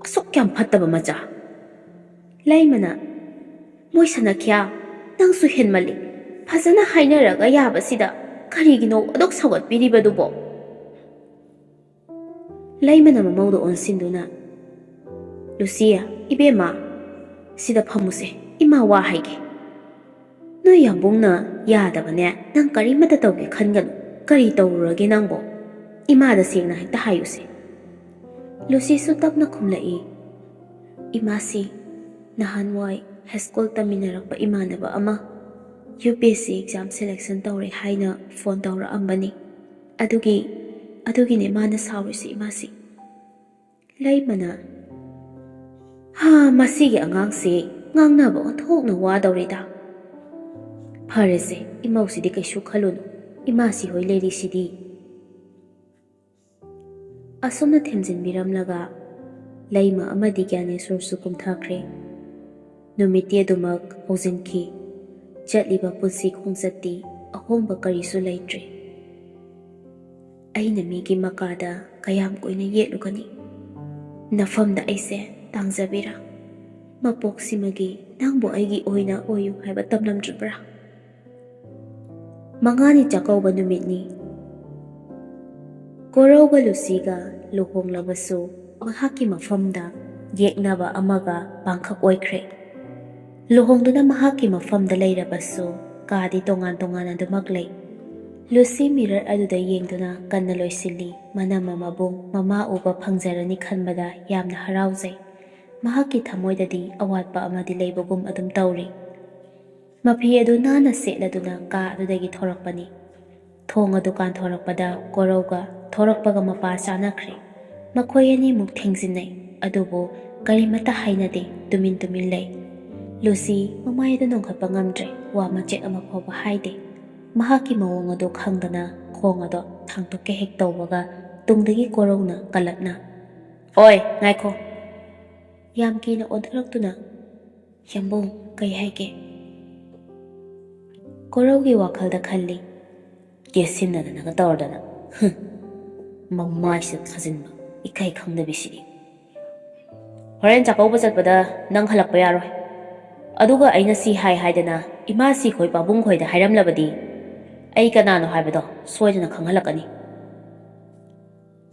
"ꯑꯁꯨꯛ ꯌꯥꯝ ꯐꯠꯇꯕ ꯃꯆꯥ!" ꯂꯩꯃꯅ, "ꯃꯣꯏ ꯁꯅꯈ꯭ꯌꯥ, ꯅꯪꯁꯨ ꯍꯦꯟꯃꯜꯂꯤ꯫ ꯐꯖꯅ ꯍꯥꯏꯅꯔꯒ ꯌꯥꯕꯁꯤꯗ ꯀꯔꯤꯒꯤꯅꯣ ꯑꯗꯨꯛ ꯁꯥꯎꯒꯠꯄꯤꯔꯤꯕꯗꯨꯕꯣ?" ꯂꯩꯃꯅ ꯃꯃꯧꯗ ꯑꯣꯟꯁꯤꯟꯗꯨꯅ, "ꯂꯨꯁꯤꯌꯥ, ꯏꯕꯦꯝꯃ, ꯁꯤꯗ ꯐꯝꯃꯨꯁꯦ, ꯏꯃꯥ ꯋꯥ ꯍꯥꯏꯒꯦ꯫" "ꯅꯣꯏ ꯌꯥꯝꯕꯨꯡꯅ ꯌꯥꯗꯕꯅꯦ, ꯅꯪ ꯀꯔꯤꯃꯠꯇ ꯇꯧꯒꯦ ꯈꯟꯒꯅꯨ꯫ ꯀꯔꯤ ꯇꯧꯔꯨꯔꯒꯦ ꯅꯪꯕꯣ? ꯏꯃꯥꯗ ꯁꯦꯡꯅ ꯍꯦꯛꯇ ꯍꯥꯏꯌꯨꯁꯦ꯫" ꯂꯨꯁꯤꯁꯨ ꯇꯞꯅ ꯈꯨꯝꯂꯛꯏ, "ꯏꯃꯥꯁꯤ ꯅꯍꯥꯟꯋꯥꯏ ꯍꯥꯏ ꯁ꯭ꯀꯨꯜ ꯇꯝꯃꯤꯟꯅꯔꯛꯄ ꯏꯃꯥꯟꯅꯕ ꯑꯃ U P S C exam selection ꯇꯧꯔꯦ ꯍꯥꯏꯅ ꯐꯣꯟ ꯇꯧꯔꯛꯑꯝꯕꯅꯤ꯫ ꯑꯗꯨꯒꯤ, ꯑꯗꯨꯒꯤꯅꯦ ꯃꯥꯅ ꯁꯥꯎꯔꯤꯁꯤ, ꯏꯃꯥꯁꯤ꯫" ꯂꯩꯃꯅ, "ꯍꯥ, ꯃꯁꯤꯒꯤ ꯑꯉꯥꯡꯁꯤ ꯉꯥꯡꯅꯕ ꯑꯣꯟꯊꯣꯛꯅ ꯋꯥꯗꯧꯔꯤꯗ꯫ ꯐꯔꯦꯁꯦ, ꯏꯃꯧꯁꯤꯗꯤ ꯀꯩꯁꯨ ꯈꯜꯂꯨꯅꯨ, ꯏꯃꯥꯁꯤ ꯍꯣꯏ ꯂꯩꯔꯤꯁꯤꯗꯤ꯫" ꯑꯁꯨꯝꯅ ꯊꯦꯝꯖꯤꯟꯕꯤꯔꯝꯂꯒ ꯂꯩꯃ ꯑꯃꯗꯤ ꯒ꯭ꯌꯥꯅꯦꯁꯣꯔꯁꯨ ꯀꯨꯝꯊꯈ꯭ꯔꯦ꯫ ꯅꯨꯃꯤꯠꯇꯤ ꯑꯗꯨꯃꯛ ꯍꯧꯖꯤꯟꯈꯤ꯫ ꯆꯠꯂꯤꯕ ꯄꯨꯟꯁꯤ ꯈꯣꯡꯆꯠꯇꯤ ꯑꯍꯣꯡꯕ ꯀꯔꯤꯁꯨ ꯂꯩꯇ꯭ꯔꯦ꯫ ꯑꯩꯅ ꯃꯤꯒꯤ ꯃꯀꯥꯗ ꯀꯌꯥꯝ ꯀꯨꯏꯅ ꯌꯦꯠꯂꯨꯒꯅꯤ? ꯅꯐꯝꯗ ꯑꯩꯁꯦ ꯇꯥꯡꯖꯕꯤꯔꯥ? ꯃꯄꯣꯛꯁꯤꯃꯒꯤ ꯅꯪꯕꯨ ꯑꯩꯒꯤ ꯑꯣꯏꯅ ꯑꯣꯏꯌꯨ ꯍꯥꯏꯕ ꯇꯝꯂꯝꯗ꯭ꯔꯕ꯭ꯔꯥ? ꯃꯉꯥꯅꯤ ꯆꯥꯛꯀꯧꯕ ꯅꯨꯃꯤꯠꯅꯤ꯫ ꯀꯣꯔꯧꯒ ꯂꯨꯁꯤꯒ ꯂꯨꯍꯣꯡꯂꯕꯁꯨ ꯃꯍꯥꯛꯀꯤ ꯃꯐꯝꯗ ꯌꯦꯛꯅꯕ ꯑꯃꯒ ꯄꯥꯡꯈꯛ ꯑꯣꯏꯈ꯭ꯔꯦ꯫ ꯂꯨꯍꯣꯡꯗꯨꯅ ꯃꯍꯥꯛꯀꯤ ꯃꯐꯝꯗ ꯂꯩꯔꯕꯁꯨ ꯀꯥꯗꯤ ꯇꯣꯉꯥꯟ ꯇꯣꯉꯥꯟꯅ ꯑꯗꯨꯃꯛ ꯂꯩ꯫ ꯂꯨꯁꯤ ꯃꯤꯔꯔ ꯑꯗꯨꯗ ꯌꯦꯡꯗꯨꯅ ꯀꯟꯅ ꯂꯣꯏꯁꯤꯜꯂꯤ꯫ ꯃꯅꯝ ꯑꯃꯕꯨ ꯃꯃꯥ ꯎꯕ ꯐꯪꯖꯔꯅꯤ ꯈꯟꯕꯗ ꯌꯥꯝꯅ ꯍꯔꯥꯎꯖꯩ꯫ ꯃꯍꯥꯛꯀꯤ ꯊꯃꯣꯏꯗꯗꯤ ꯑꯋꯥꯠꯄ ꯑꯃꯗꯤ ꯂꯩꯕꯒꯨꯝ ꯑꯗꯨꯝ ꯇꯧꯔꯤ꯫ ꯃꯐꯤ ꯑꯗꯨ ꯅꯥꯟꯅ ꯁꯦꯠꯂꯗꯨꯅ ꯀꯥ ꯑꯗꯨꯗꯒꯤ ꯊꯣꯔꯛꯄꯅꯤ꯫ ꯊꯣꯡ ꯑꯗꯨ ꯀꯥꯟꯊꯣꯔꯛꯄꯗ ꯀꯣꯔꯧꯒ ꯊꯣꯔꯛꯄꯒ ꯃꯄꯥ ꯆꯥꯅꯈ꯭ꯔꯦ꯫ ꯃꯈꯣꯏ ꯑꯅꯤꯃꯨꯛ ꯊꯦꯡꯖꯤꯟꯅꯩ, ꯑꯗꯨꯕꯨ ꯀꯔꯤꯃꯠꯇ ꯍꯥꯏꯅꯗꯦ, ꯇꯨꯃꯤꯟ ꯇꯨꯃꯤꯟ ꯂꯩ꯫ ꯂꯨꯁꯤ ꯃꯃꯥꯏ ꯑꯗꯨ ꯅꯣꯡꯈꯠꯄ ꯉꯝꯗ꯭ꯔꯦ, ꯋꯥ ꯃꯆꯦꯠ ꯑꯃ ꯐꯥꯎꯕ ꯍꯥꯏꯗꯦ꯫ ꯃꯍꯥꯛꯀꯤ ꯃꯑꯣꯡ ꯑꯗꯨ ꯈꯪꯗꯅ ꯈꯣꯡ ꯑꯗꯣ ꯊꯥꯡꯗꯣꯛꯀꯦ ꯍꯦꯛ ꯇꯧꯕꯒ ꯇꯨꯡꯗꯒꯤ ꯀꯣꯔꯧꯅ ꯀꯜꯂꯞꯅ, "ꯑꯣꯏ, ꯉꯥꯏꯈꯣ!" ꯌꯥꯝ ꯀꯤꯅ ꯑꯣꯟꯊꯣꯔꯛꯇꯨꯅ, "ꯌꯥꯝꯕꯨꯡ, ꯀꯩ ꯍꯥꯏꯒꯦ?" ꯀꯣꯔꯧꯒꯤ ꯋꯥꯈꯜꯗ ꯈꯜꯂꯤ, "ꯀꯦꯁꯤꯟꯅꯗꯅꯒ ꯇꯧꯔꯗꯅ, ꯍꯨꯝ, ꯃꯃꯥꯏꯁꯤꯗ ꯊꯥꯖꯤꯟꯕ, ꯏꯀꯥꯏ ꯈꯪꯗꯕꯤꯁꯤꯗꯤ꯫ ꯍꯣꯔꯦꯟ ꯆꯥꯛꯀꯧꯕ ꯆꯠꯄꯗ ꯅꯪ ꯍꯜꯂꯛꯄ ꯌꯥꯔꯣꯏ꯫ ꯑꯗꯨꯒ ꯑꯩꯅ ꯁꯤ ꯍꯥꯏ ꯍꯥꯏꯗꯅ ꯏꯃꯥ ꯁꯤꯈꯣꯏ ꯄꯥꯕꯨꯡ ꯈꯣꯏꯗ ꯍꯥꯏꯔꯝꯂꯕꯗꯤ ꯑꯩ ꯀꯅꯥꯅꯣ ꯍꯥꯏꯕꯗꯣ ꯁꯣꯏꯗꯅ ꯈꯪꯍꯜꯂꯛꯀꯅꯤ꯫"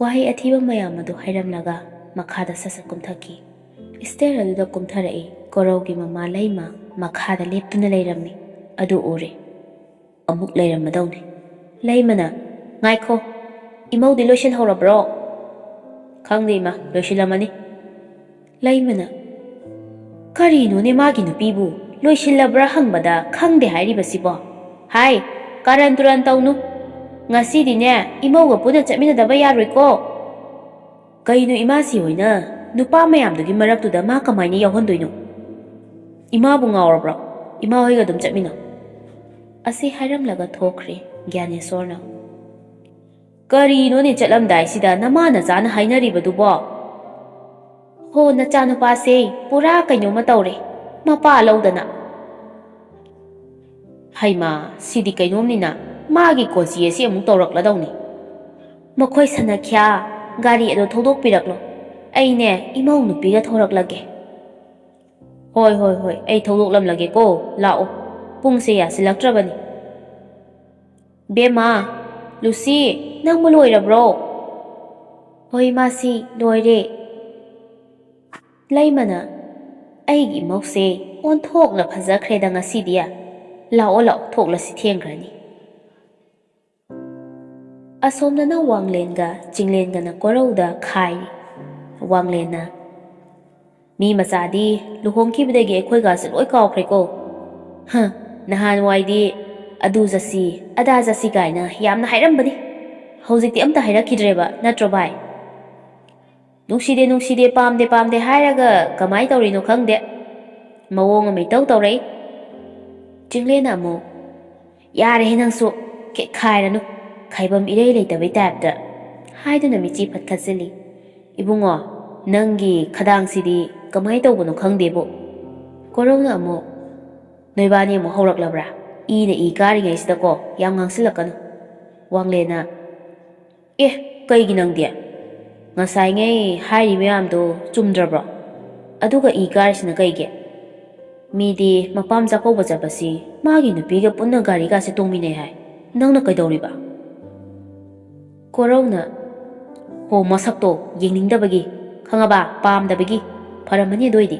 ꯋꯥꯍꯩ ꯑꯊꯤꯕ ꯃꯌꯥꯝ ꯑꯗꯨ ꯍꯥꯏꯔꯝꯂꯒ ꯃꯈꯥꯗ ꯁꯠ ꯁꯠ ꯀꯨꯝꯊꯈꯤ꯫ ꯁ꯭ꯇꯦꯌꯔ ꯑꯗꯨꯗ ꯀꯨꯝꯊꯔꯛꯏ꯫ ꯀꯣꯔꯧꯒꯤ ꯃꯃꯥ ꯂꯩꯃ ꯃꯈꯥꯗ ꯂꯦꯞꯇꯨꯅ ꯂꯩꯔꯝꯃꯤ꯫ ꯑꯗꯨ ꯎꯔꯦ꯫ ꯑꯃꯨꯛ ꯂꯩꯔꯝꯃꯗꯧꯅꯤ꯫ ꯂꯩꯃꯅ, "ꯉꯥꯏꯈꯣ, ꯏꯃꯧꯗꯤ ꯂꯣꯏꯁꯤꯜꯍꯧꯔꯕ꯭ꯔꯣ?" "ꯈꯪꯗꯦ ꯏꯃꯥ, ꯂꯣꯏꯁꯤꯜꯂꯝꯃꯅꯤ꯫" ꯂꯩꯃꯅ, "ꯀꯔꯤꯅꯣꯅꯦ ꯃꯥꯒꯤ ꯅꯨꯄꯤꯕꯨ? ꯂꯣꯏꯁꯤꯜꯂꯕ꯭ꯔꯥ ꯍꯪꯕꯗ ꯈꯪꯗꯦ ꯍꯥꯏꯔꯤꯕꯁꯤꯕꯣ? ꯍꯥꯏ, ꯀꯥꯔꯟ ꯇꯨꯔꯟ ꯇꯧꯅꯨ꯫ ꯉꯁꯤꯗꯤꯅꯦ ꯏꯃꯧꯒ ꯄꯨꯟꯅ ꯆꯠꯃꯤꯟꯅꯗꯕ ꯌꯥꯔꯣꯏꯀꯣ꯫" "ꯀꯩꯅꯣ ꯏꯃꯥꯁꯤ ꯍꯣꯏꯅ ꯅꯨꯄꯥ ꯃꯌꯥꯝꯗꯨꯒꯤ ꯃꯔꯛꯇꯨꯗ ꯃꯥ ꯀꯃꯥꯏꯅ ꯌꯥꯎꯍꯟꯗꯣꯏꯅꯣ? ꯏꯃꯥꯕꯨ ꯉꯥꯎꯔꯕ꯭ꯔꯣ? ꯏꯃꯥ ꯍꯣꯏꯒ ꯑꯗꯨꯝ ꯆꯠꯃꯤꯟꯅꯧ꯫" ꯑꯁꯤ ꯍꯥꯏꯔꯝꯂꯒ ꯊꯣꯛꯈ꯭ꯔꯦ ꯒ꯭ꯌꯥꯅꯦꯁꯣꯔꯅ꯫ "ꯀꯔꯤꯅꯣꯅꯦ ꯆꯠꯂꯝꯗꯥꯏꯁꯤꯗ ꯅꯃꯥ ꯅꯆꯥꯅ ꯍꯥꯏꯅꯔꯤꯕꯗꯨꯕꯣ?" ꯍꯣ, ꯅꯆꯥꯅꯨꯄꯥꯁꯦ ꯄꯨꯔꯥ ꯀꯩꯅꯣꯝꯃ ꯇꯧꯔꯦ, ꯃꯄꯥ ꯂꯧꯗꯅ꯫ ꯍꯩꯃꯥ, ꯁꯤꯗꯤ ꯀꯩꯅꯣꯝꯅꯤꯅ, ꯃꯥꯒꯤ ꯀꯣꯆꯤ ꯑꯁꯤ ꯑꯃꯨꯛ ꯇꯧꯔꯛꯂꯗꯧꯅꯤ꯫ ꯃꯈꯣꯏ ꯁꯅꯈ꯭ꯌꯥ, ꯒꯥꯔꯤ ꯑꯗꯨ ꯊꯧꯗꯣꯛꯄꯤꯔꯛꯂꯣ꯫ ꯑꯩꯅꯦ, ꯏꯃꯧ ꯅꯨꯄꯤꯒ ꯊꯧꯔꯛꯂꯒꯦ꯫ ꯍꯣꯏ, ꯍꯣꯏ, ꯍꯣꯏ, ꯑꯩ ꯊꯧꯗꯣꯛꯂꯝꯂꯒꯦꯀꯣ, ꯂꯥꯛꯑꯣ꯫ ꯄꯨꯡꯁꯦ ꯌꯥꯁꯤꯜꯂꯛꯇ꯭ꯔꯕꯅꯤ꯫ ꯕꯦꯝꯃ, ꯂꯨꯁꯤ, ꯅꯪꯕꯨ ꯂꯣꯏꯔꯕ꯭ꯔꯣ? ꯍꯣꯏ, ꯃꯥꯁꯤ ꯂꯣꯏꯔꯦ꯫ ꯂꯩꯃꯅ, ꯑꯩꯒꯤ ꯏꯃꯧꯁꯦ ꯑꯣꯟꯊꯣꯛꯅ ꯐꯖꯈ꯭ꯔꯦꯗ ꯉꯁꯤꯗꯤ꯫ ꯂꯥꯛꯑꯣ, ꯂꯥꯛꯑꯣ, ꯊꯣꯛꯂꯁꯤ, ꯊꯦꯡꯈ꯭ꯔꯅꯤ꯫ ꯑꯁꯣꯝꯗꯅ ꯋꯥꯡꯂꯦꯟꯒ ꯆꯤꯡꯂꯦꯟꯒꯅ ꯀꯣꯔꯧꯗ ꯈꯥꯏꯔꯤ꯫ ꯋꯥꯡꯂꯦꯟꯅ, ꯃꯤ ꯃꯆꯥꯗꯤ ꯂꯨꯍꯣꯡꯈꯤꯕꯗꯒꯤ ꯑꯩꯈꯣꯏꯒꯁꯦ ꯂꯣꯏ ꯀꯥꯎꯈ꯭ꯔꯦꯀꯣ꯫ ꯍ, ꯅꯍꯥꯟꯋꯥꯏꯗꯤ ꯑꯗꯨ ꯆꯠꯁꯤ, ꯑꯗꯥ ꯆꯠꯁꯤ ꯀꯥꯏꯅ ꯌꯥꯝꯅ ꯍꯥꯏꯔꯝꯕꯅꯤ꯫ ꯍꯧꯖꯤꯛꯇꯤ ꯑꯝꯇ ꯍꯥꯏꯔꯛꯈꯤꯗ꯭ꯔꯦꯕ, ꯅꯠꯇ꯭ꯔꯣ ꯚꯥꯏ? ꯅꯨꯡꯁꯤꯗꯦ, ꯅꯨꯡꯁꯤꯗꯦ, ꯄꯥꯝꯗꯦ, ꯄꯥꯝꯗꯦ ꯍꯥꯏꯔꯒ ꯀꯃꯥꯏ ꯇꯧꯔꯤꯅꯣ ꯈꯪꯗꯦ꯫ ꯃꯑꯣꯡ ꯑꯃ ꯏꯇꯧ ꯇꯧꯔꯛꯏ꯫ ꯆꯤꯡꯂꯦꯟꯅ ꯑꯃꯨꯛ, ꯌꯥꯔꯦꯍꯦ ꯅꯪꯁꯨ, ꯈꯦꯛꯈꯥꯏꯔꯅꯨ꯫ ꯈꯥꯏꯕꯝ ꯏꯔꯩ ꯂꯩꯇꯕꯩ ꯇꯥꯏꯞꯇ꯫ ꯍꯥꯏꯗꯨꯅ ꯃꯤꯠꯆꯤ ꯐꯠ ꯈꯠꯆꯤꯜꯂꯤ꯫ ꯏꯕꯨꯡꯉꯣ, ꯅꯪꯒꯤ ꯈꯗꯥꯡꯁꯤꯗꯤ ꯀꯃꯥꯏ ꯇꯧꯕꯅꯣ ꯈꯪꯗꯦꯕꯨ꯫ ꯀꯣꯔꯧꯅ ꯑꯃꯨꯛ, ꯅꯣꯏꯕꯥꯅꯤ ꯑꯃꯨꯛ ꯍꯧꯔꯛꯂꯕ꯭ꯔꯥ? ꯏꯅ ꯏ ꯀꯥꯔꯤꯉꯩꯁꯤꯗꯀꯣ, ꯌꯥꯝ ꯉꯥꯡꯁꯤꯜꯂꯛꯀꯅꯨ꯫ ꯋꯥꯡꯂꯦꯟꯅ, ꯑꯦ, ꯀꯩꯒꯤ ꯅꯪꯗꯤ? ꯉꯁꯥꯏꯉꯩ ꯍꯥꯏꯔꯤ ꯃꯌꯥꯝꯗꯣ ꯆꯨꯝꯗ꯭ꯔꯕ꯭ꯔꯣ? ꯑꯗꯨꯒ ꯏ ꯀꯥꯔꯤꯁꯤꯅ ꯀꯩꯒꯤ? ꯃꯤꯗꯤ ꯃꯄꯥꯝ ꯆꯥꯛꯀꯧꯕ ꯆꯠꯄꯁꯤ ꯃꯥꯒꯤ ꯅꯨꯄꯤꯒ ꯄꯨꯟꯅ ꯒꯥꯔꯤꯒꯥꯁꯦ ꯇꯣꯡꯃꯤꯟꯅꯩ ꯍꯥꯏ꯫ ꯅꯪꯅ ꯀꯩꯗꯧꯔꯤꯕ? ꯀꯣꯔꯧꯅ, ꯍꯣ, ꯃꯁꯛꯇꯣ ꯌꯦꯡꯅꯤꯡꯗꯕꯒꯤ, ꯈꯪꯉꯕ? ꯄꯥꯝꯗꯕꯒꯤ꯫ ꯐꯔꯝꯃꯅꯤ ꯑꯗꯨ ꯑꯣꯏꯗꯤ꯫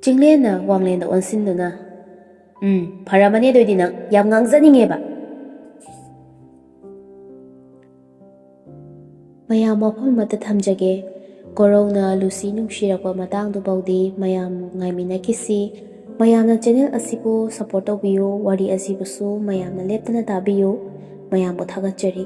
ꯆꯤꯡꯂꯦꯟꯅ ꯋꯥꯡꯂꯦꯟꯗ ꯑꯣꯟꯁꯤꯟꯗꯨꯅ, ꯎꯝ, ꯐꯔꯝꯃꯅꯤ ꯑꯗꯨ ꯑꯣꯏꯗꯤ, ꯅꯪ ꯌꯥꯝ ꯉꯥꯡꯖꯅꯤꯡꯉꯦꯕ꯫ ꯃꯌꯥꯝ ꯋꯥꯐꯝ ꯑꯃꯠꯇ ꯊꯝꯖꯒꯦ꯫ ꯀꯣꯔꯧꯅ ꯂꯨꯁꯤ ꯅꯨꯡꯁꯤꯔꯛꯄ ꯃꯇꯥꯡꯗꯨꯐꯥꯎꯗꯤ ꯃꯌꯥꯝ ꯉꯥꯏꯃꯤꯟꯅꯈꯤꯁꯤ꯫ ꯃꯌꯥꯝꯅ ꯆꯦꯅꯦꯜ ꯑꯁꯤꯕꯨ ꯁꯞꯄꯣꯔꯠ ꯇꯧꯕꯤꯌꯨ, ꯋꯥꯔꯤ ꯑꯁꯤꯕꯨꯁꯨ ꯃꯌꯥꯝꯅ ꯂꯦꯞꯇꯅ ꯇꯥꯕꯤꯌꯨ꯫ ꯃꯌꯥꯝꯕꯨ ꯊꯥꯒꯠꯆꯔꯤ꯫